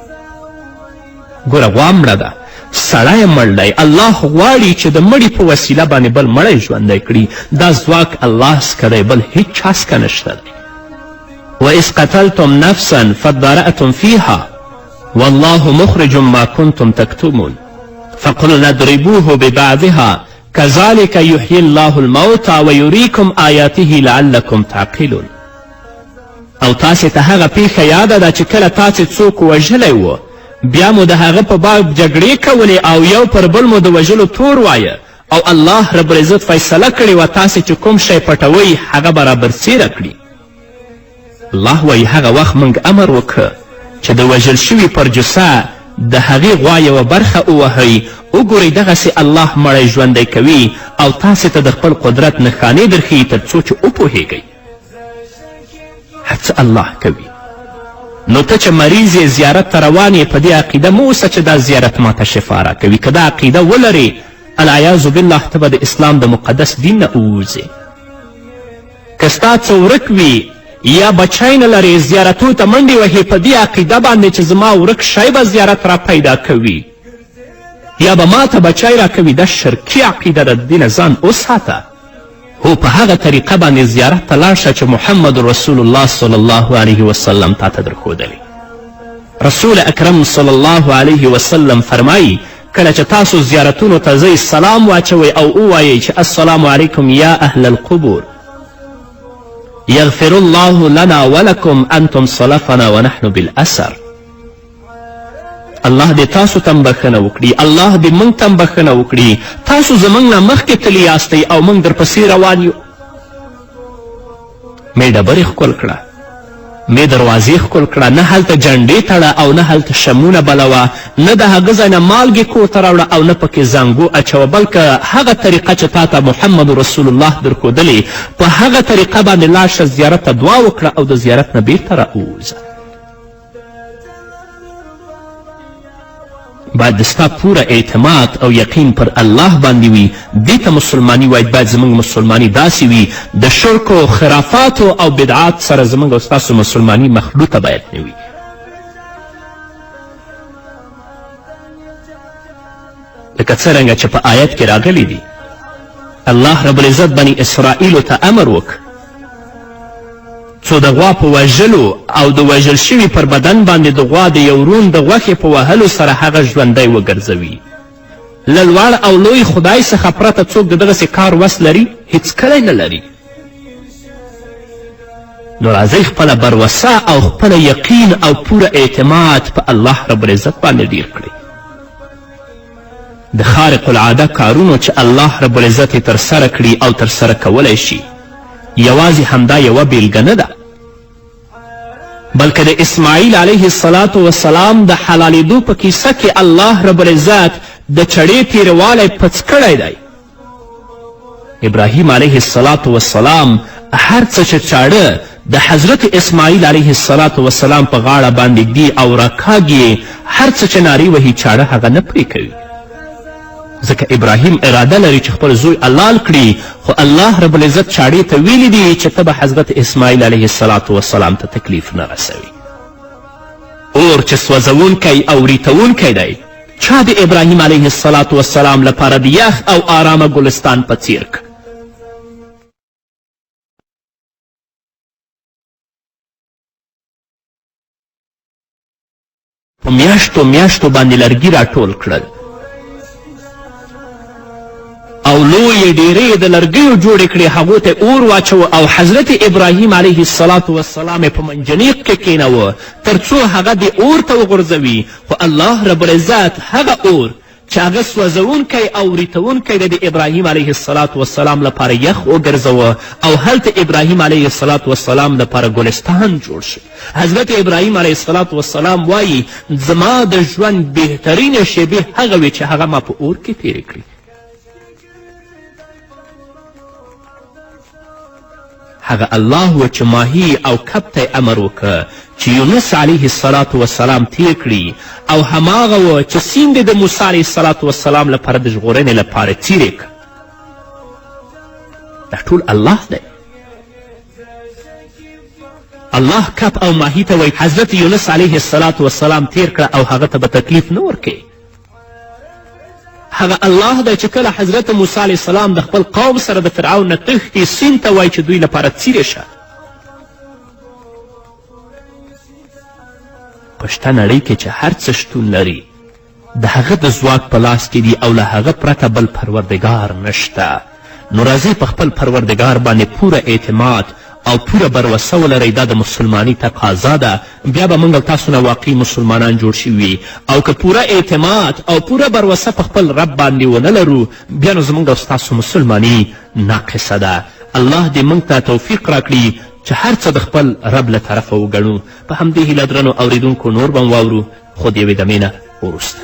ګوره غوا مړه ده، سړی مړ دی، الله غواړي چې د مړي په وسیله باندې بل مړی ژوندی کړي. دا ځواک الله څخه دی، بل هیچا څخه نشته دی. وإذ قتلتم نفسا فادارأتم فيها والله مخرج ما كنتم تكتمون فقلنا اضربوه ببعضها كذلك يحيي الله الموتى ويريكم آياته لعلكم تعقلون. او تاسې ته هغه پیښه یاده ده چې کله تاسې څوک وژلی و، بیا مو د هغه په باب جګړې کولې او یو پر بل مو د وژلو تور وایه او الله رب العزت فیصله کړې وه تاسې چې کوم شی پټوئ هغه به رابرسېره کړي. الله وایي هغه وخت موږ امر وکړ چې د وژل شوي پر جثه د هغې غوا یوه برخه ووهئ، وګورئ دغسې الله مړی ژوندی کوي او تاسې ته د خپل قدرت نښانې درښیي تر څو چې وپوهیږئ. هر څه الله کوي. نو ته چې مریض یې زیارت ته روان یې، په دې عقیده مه اوسه چې دا زیارت ماته شفا راکوي. که دا عقیده ولرې العیاذ بالله ته به د اسلام د مقدس دین نه ووځې. که ستا څه ورک وي یا بچی نه لرې، زیارتو ته منډې وهې په دې عقیده باندې چې زما ورک شی به زیارت را پیدا کوي یا به ما ته بچی راکوي، دا شرکي عقیده ده، د دې نه ځان وساته. هو په هغه طریقه باندې زیارت ته لاړ شه چې محمد رسول الله صلی الله علیه وسلم تا ته درښودلې. رسول اکرم صلی الله علیه وسلم فرمایي کله چې تاسو زیارتونو ته ځئ سلام واچوئ او ووایئ چې السلام علیکم یا اهل القبور یغفر الله لنا ولکم انتم سلفنا ونحن بالاثر. الله دې تاسو ته هم بښنه وکړي، الله دې موږ ته هم بښنه وکړي. تاسو زموږ نه مخکې تللي یاستئ او موږ درپسې روان یو. مې ډبرې ښکل کړه، مې دروازې ښکل کړه، نه هلته جنډې تړه او نه هلته شمونه بلوه، نه د هغه ځای نه مالګې کور ته راوړه او نه پکې زنګو اچوه، بلکه هغه طریقه چې تا ته محمد رسول الله درښودلې په هغه طریقه باندې لاړ شه، زیارت ته دعا وکړه او د زیارت نه بیرته راووځه. باید ستا پوره اعتماد او یقین پر الله باندې وي. دې ته مسلماني وایي. باید زموږ مسلماني داسې وي، د شرک و خرافاتو او بدعات سره زموږ او ستاسو مسلماني مخلوطه باید نه وي. لکه څرنګه چې په آیت کې راغلي دي، الله رب العزت بني اسرائیلو ته امر وکړ څو د غوا په وژلو او د وژل شوي پر بدن باندې د غوا د یو رون د غوښې په وهلو سره هغه ژوندی وګرځوي. له لوړ او لوی خدای څخه پرته څوک د دغسې کار وس لري؟ هیڅکله نه لري. نو راځئ خپله بروسه او خپله یقین او پوره اعتماد په الله رب العزت باندې ډیر کړئ. د خارق العاده کارونو چې الله رب العزت یې ترسره کړي او ترسره کولی شي، یوازې همدا یوه بیلګه نه ده، بلکې د اسماعیل علیه السلام وسلام د حلالېدو په کیسه کې الله رب العزت د چړې تیروالی پڅ کړی دی. ابراهیم علیه السلام وسلام هر څه چې چاړه د حضرت اسماعیل علیه السلام وسلام په غاړه باندې ږدي او راکاږي، هر څه چې نارې وهي چاړه هغه نه پرې کوي، ځکه ابراهیم اراده لري چې خپل زوی حلال کړي، خو الله رب العزت چاړې ته ویلي دي چې ته به حضرت اسماعیل علیه السلام وسلام ته تکلیف نه رسوي. اور چې سوځوونکی او ریتوونکی دی، چا د ابراهیم علیه السلام وسلام لپاره د یخ او آرامه ګلستان په څیر کړ؟ په میاشتو میاشتو باندې لرګي راټول کړل او لویې ډیرې د لرګیو جوړې کړې، هغو ته اور واچوه او حضرت ابراهیم علیه السلام وسلام یې په منجنیق کې کښېنوه تر څو هغه دې اور ته وغورځوي. خو الله رب العزت هغه اور چې هغه سوځوونکی او وریتوونکی دی د ابراهیم علیه السلام وسلام لپاره یخ وګرځوه او هلته ابراهیم علیه السلام وسلام لپاره ګلستان جوړ شو. حضرت ابراهیم علیه السلام وسلام وایي زما د ژوند بهترینې شیبې هغه وې چې هغه ما په اور کې تیرې کړې. هغه الله و چې ماهي او کب ته امر وکړ چې یونس علیه السلام وسلام تیر کړي او هماغه و چې سیند د موسی علیه السلام وسلام لپاره د ژغورنې لپاره څیرې کړ. دا ټول الله دی. الله کپ او ماهي ته وایي حضرت یونس علیه السلام وسلام تیر کړه او هغه ته به تکلیف نه ورکوي. هغه الله دی چې کله حضرت موسی علیه السلام د خپل قوم سره د فرعون نه تښتي، سیند ته وایي چې دوی لپاره څیرې شه. په شته نړۍ کې چې هر څه شتون لري د هغه د ځواک په لاس کې دي او له هغه پرته بل پروردګار نشته. نو راځئ په خپل پروردګار باندې پوره اعتماد او پوره بروسه ولرئ. دا د مسلمانی تقاضا ده. بیا به موږ او تاسو نه واقعي مسلمانان جوړ شوي. او که پوره اعتماد او پوره بروسه په خپل رب باندې ونه لرو، بیا نو زموږ او ستاسو مسلمانی ناقصه ده. الله دې موږ ته توفیق راکړي چې هر څه د خپل رب له طرفه وګڼو. په همدې هیله درنو اوریدونکو نور به واورو، خو د یوې دمې نه وروسته.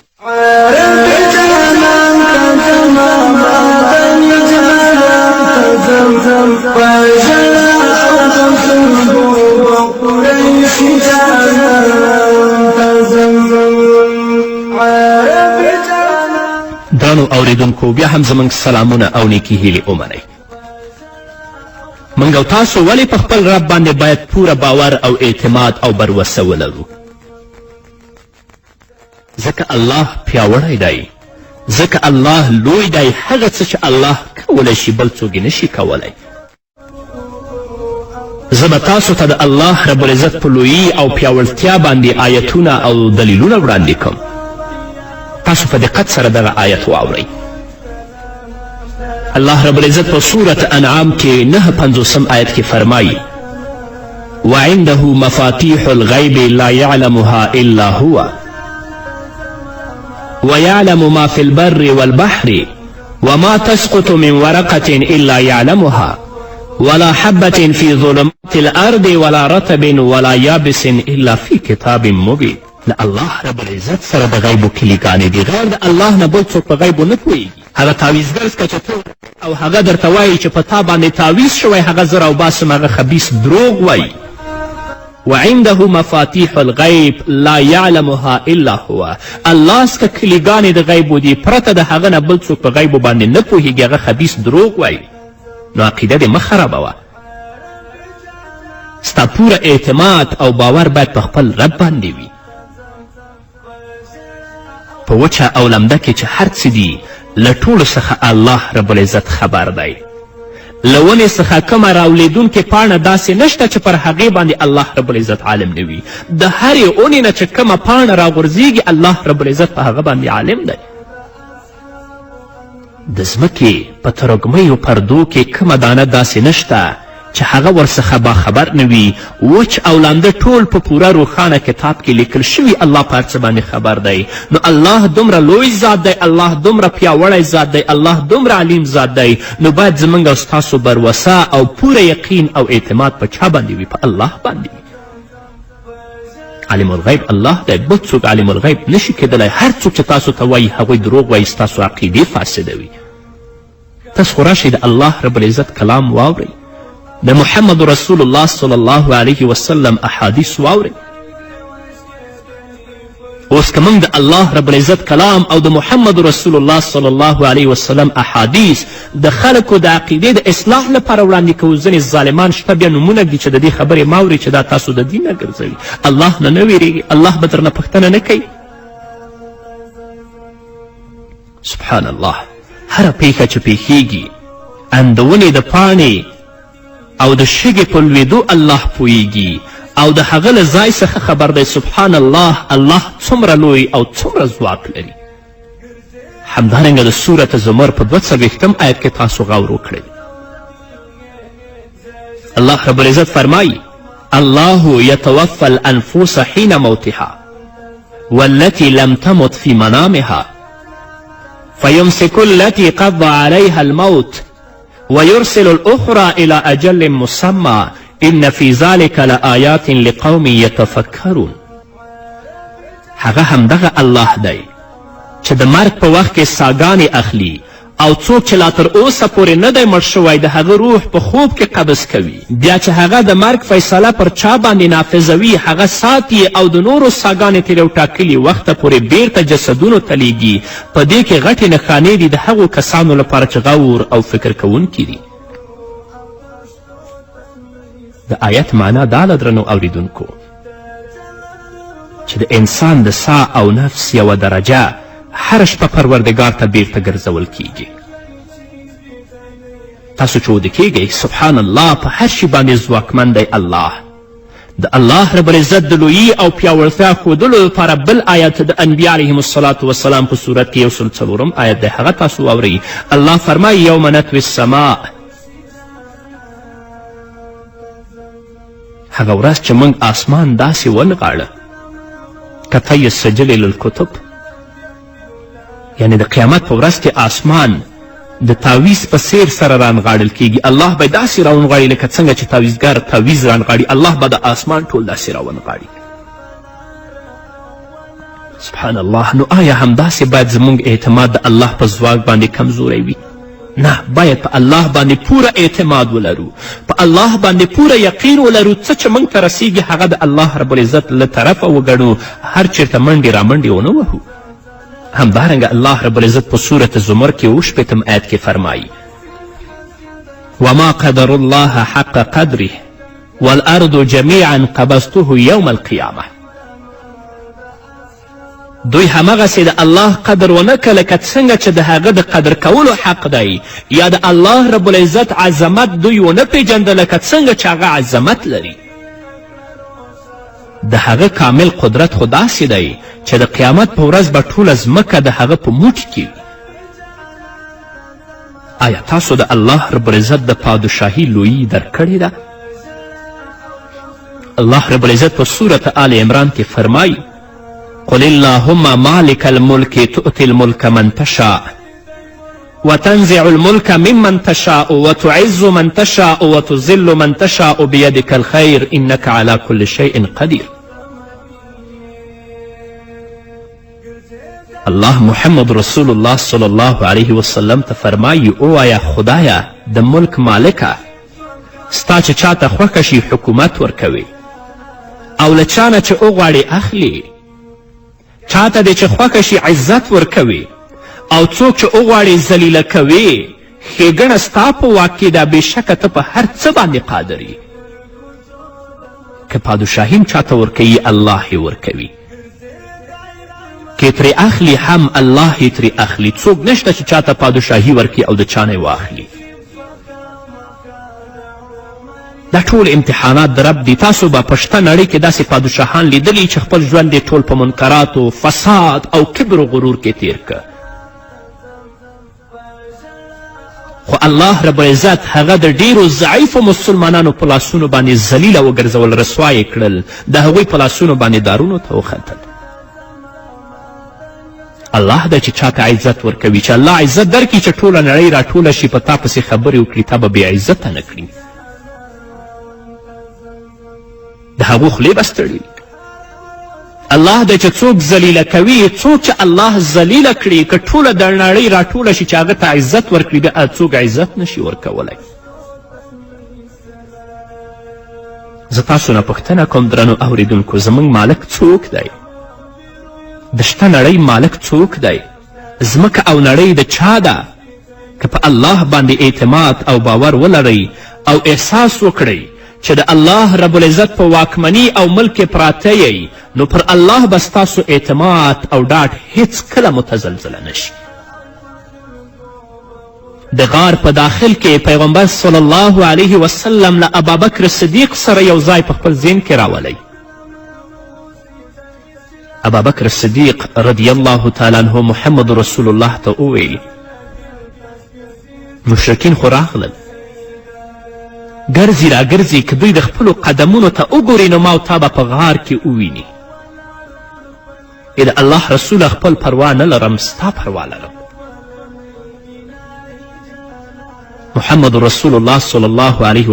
درنو اوریدونکو بیا هم زموږ سلامونه او نیکې هیلې ومنئ. موږ او تاسو ولې په خپل رب باندې باید پوره باور او اعتماد او بروسه ولرو؟ ځکه الله پیاوړی دی، ځکه الله لوی دی. هغه څه چې الله کولی شي بل څوک یې نشي کولی. زه به تاسو ته د الله رب العزت په لویي او پیاوړتیا باندې آیتونه او دلیلونه وړاندې کوم. تاسو په دقت سره دغه آیت واورئ. الله رب العزت په سورة انعام کې 59 آیت کې فرمایي: وعنده مفاتیح الغیب لا يعلمها الا هو ويعلم ما في البر والبحر وما تسقط من ورقة إلا يعلمها ولا حبة في ظلمات الأرض ولا رطب ولا يابس إلا في كتاب مبين. له الله رب العزت سره د غیبو کلیګانې دي، غیر د الله نه بل څوک په غیبو نه پوهیږي. هغه تعویذګر څخه چې ته او هغه درته وایي چې په تا باندې تعویذ شوی، هغه زه راوباسم، هغه خبیث دروغ وایي. وعنده مفاتیح الغیب لا یعلمها الا هو. الله څخه کلیګانې د غیبو دي، پرته د هغه نه بل څوک په غیبو باندې نه پوهیږي، هغه خبیث دروغ وایي. نو عقیده دې مه خرابوه. ستا پوره اعتماد او باور باید په خپل رب باندې وي. په وچه او لمده کې چې هر څه دي له ټولو څخه الله رب العزت خبر دی. له ونې څخه کومه راولېدونکې پاڼه داسې نشته چې پر هغې باندې الله رب العزت عالم نه وي. د هرې اونې نه چې کومه پاڼه راغورځیږي الله رب العزت په هغه باندې عالم دی. د ځمکې په ترږمیو پردو کې کومه دانه داسې نشته چې هغه ورڅخه باخبر نه وي. وچ او لانده ټول په پوره روښانه کتاب کې لیکل شوي، الله په هر څه باندې خبر دی. نو الله دومره لوی ذات دی، الله دومره پیاوړی ذات دی، الله دومره علیم ذات دی. نو باید زموږ او ستاسو بروسه او پوره یقین او اعتماد په چا باندې وي؟ په الله باندې وي. عالم الغیب الله دی، بل څوک عالم الغیب نشي کېدلی. هر څوک چې تاسو ته وایي هغوی دروغ وایي، ستاسو عقیدې فاسدوي. تاسو خو راشئ د الله رب العزت کلام واورئ، د محمد رسول الله صلی الله علیه وسلم احادیث واورئ. اوس که موږ د الله رب العزت کلام او د محمد رسول الله صلی الله علیه وسلم احادیث د خلکو د عقیدې د اصلاح لپاره وړاندې کوو، ځینې ظالمان شته بیا نومونه ږدي چې د دې خبرې ما اوري چې دا تاسو د دین نه ګرځوي. الله نه نه ویریږي، الله به درنه پوښتنه نه کوي. سبحان الله، هره پیښه چې پیښیږي ان د ونې د پاڼې او د شګې په لوېدو الله پوهیږي او د هغه له ځای څخه خبر دی. سبحان الله، الله څومره لوی او څومره ځواک لري. همدارنګه د سورت زمر په 42 آیت کې تاسو غور وکړئ. الله رب العزت فرمایي: الله يتوفى الأنفس حين موتها والتي لم تمت في منامها فيمسك التي قضى عليها الموت ويرسل الأخرى إلى أجل مسمى إن في ذلك لآيات لقوم يتفکرون. هغه همدغه الله دی چې د مرګ په وخت کې ساګانې اخلي او څوک چې لا تر اوسه پورې نه دی مړ شوی د هغه روح په خوب کې قبض کوي. بیا چې هغه د مرګ فیصله پر چا باندې نافذوي هغه ساتي او د نورو ساګانې تر یو ټاکلي وخته پورې بیرته جسدونو ته لیږي. په دې کې غټې نښانې دي د هغو کسانو لپاره چې غور او فکر کوونکي دي. د آیت معنا دا ده درنو اوریدونکو چې د انسان د سا او نفس یوه درجه هره شپه پروردګار ته بیرته ګرځول کیږي. تاسو چې وده کیږئ، سبحان الله، په هر شي باندې ځواکمن دی الله. د الله رب العزت د لویي او پیاوړتیا ښودلو لپاره بل آیت د انبیا علیهم الصلاة والسلام په صورت کې 104 آیت دی، هغه تاسو واورئ. الله فرمایي یوم نطوي السماء، هغه ورځ چې موږ آسمان داسې ونغاړه کطی السجل للکتب، یعنې د قیامت په ورځ کې آسمان د تاویز په څیر سره رانغاړل کیږي. الله به داسې راونغاړي لکه څنګه چې تاویزګر تاویز رانغاړي، الله به د آسمان ټول داسې راونغاړي. سبحان الله. نو آیا همداسې باید زموږ اعتماد د الله په ځواک باندې کمزوری وي؟ نه، باید په الله باندې پوره اعتماد ولرو، په الله باندې پوره یقین ولرو. څه چې موږ ته رسیږي هغه د الله رب العزت له طرفه وګڼو، هر چېرته منډې رامنډې ونه وهو. همدارنګه الله رب العزت په سورة زمر کې 67 آیت کې فرمایي وما قدر الله حق قدره والارض جمیعا قبضته یوم القیامه. دوی همغسې د الله قدر ونه کړ لکه څنګه چې د هغه د قدر کولو حق دی، یا د الله رب العزت عظمت دوی ونه پیژنده لکه څنګه چې هغه عظمت لري. د هغه کامل قدرت خو داسې دی چې د قیامت په ورځ به ټوله ځمکه د هغه په موټي کې وي. آیا تاسو د الله رب العزت د پادشاهي لویي درک کړې ده؟ الله رب العزت په سورة آل عمران کې فرمایي قل اللهم مالک الملک تؤتي الملک من تشاء وتنزع الملك ممن تشاء وتعز من تشاء وتذل من تشاء بيدك الخير إنك على كل شيء قدير. الله محمد رسول الله صلی الله علیه وسلم ته فرمایي ووایه خدایه د ملک مالکه، ستا چې چاته خوښه شي حکومت ورکوي او له چا نه چې وغواړي اخلي، چاته دې چې خوښه شي عزت ورکوي او څوک چې وغواړي ذلیله کوي. ښېګڼه ستا په واک کې ده، بېشکه ته په هر څه باندې قادر یې. که پادشاهي هم چاته ورکوي الله یې ورکوي، که ترې اخلي هم الله یې ترې اخلي. څوک نشته چې چاته پادشاهي ورکړي او د چا نه یې واخلي. دا ټول امتحانات د رب دي. تاسو به په شته نړۍ کې داسې پادشاهان لیدلي چې خپل ژوند یې ټول په منکراتو، فساد او کبر و غرور کې تیر که، خو الله رب العزت هغه د ډیرو ضعیفو مسلمانانو په لاسونو باندې ذلیله وګرځول، رسوا یې کړل، د هغوی په لاسونو باندې دارونو ته وختل. الله دی چې چاته عزت ورکوي، چې الله عزت درکړي چې ټوله نړۍ راټوله شي په تا پسې خبرې وکړي، تا به بې عزته نه کړي. د هغو خولې به ستړي وي. الله دی چې څوک ذلیله کوي، څوک چې الله ذلیله کړي، که ټوله د نړۍ راټوله شي چې هغه ته عزت ورکړي، بیا څوک عزت نشي ورکولی. زه تاسو نه پوښتنه کوم درنو اوریدونکو، زموږ مالک څوک دی؟ د شته نړۍ مالک څوک دی؟ ځمکه او نړۍ د چا ده؟ که په الله باندې اعتماد او باور ولرئ او احساس وکړئ چې د الله رب العزت په واکمني او ملک کې پراته یئ، نو پر الله به ستاسو اعتماد او ډاډ هیڅکله متزلزله نه شي. د غار په داخل کې پیغمبر صلی الله علیه وسلم له ابابکر صدیق سره یو ځای په خپل ذهن کې راولی. ابابکر صدیق رضی الله تعالی عنه محمد رسول الله ته وویل مشرکین خو راغلل، ګرځي راګرځي، که دوی د خپلو قدمونو ته وګوري نو ما او تا به په غار کې وویني. ای د الله رسوله، خپل پروا نه لرم، ستا پروا لرم. محمد رسول الله صلی الله علیه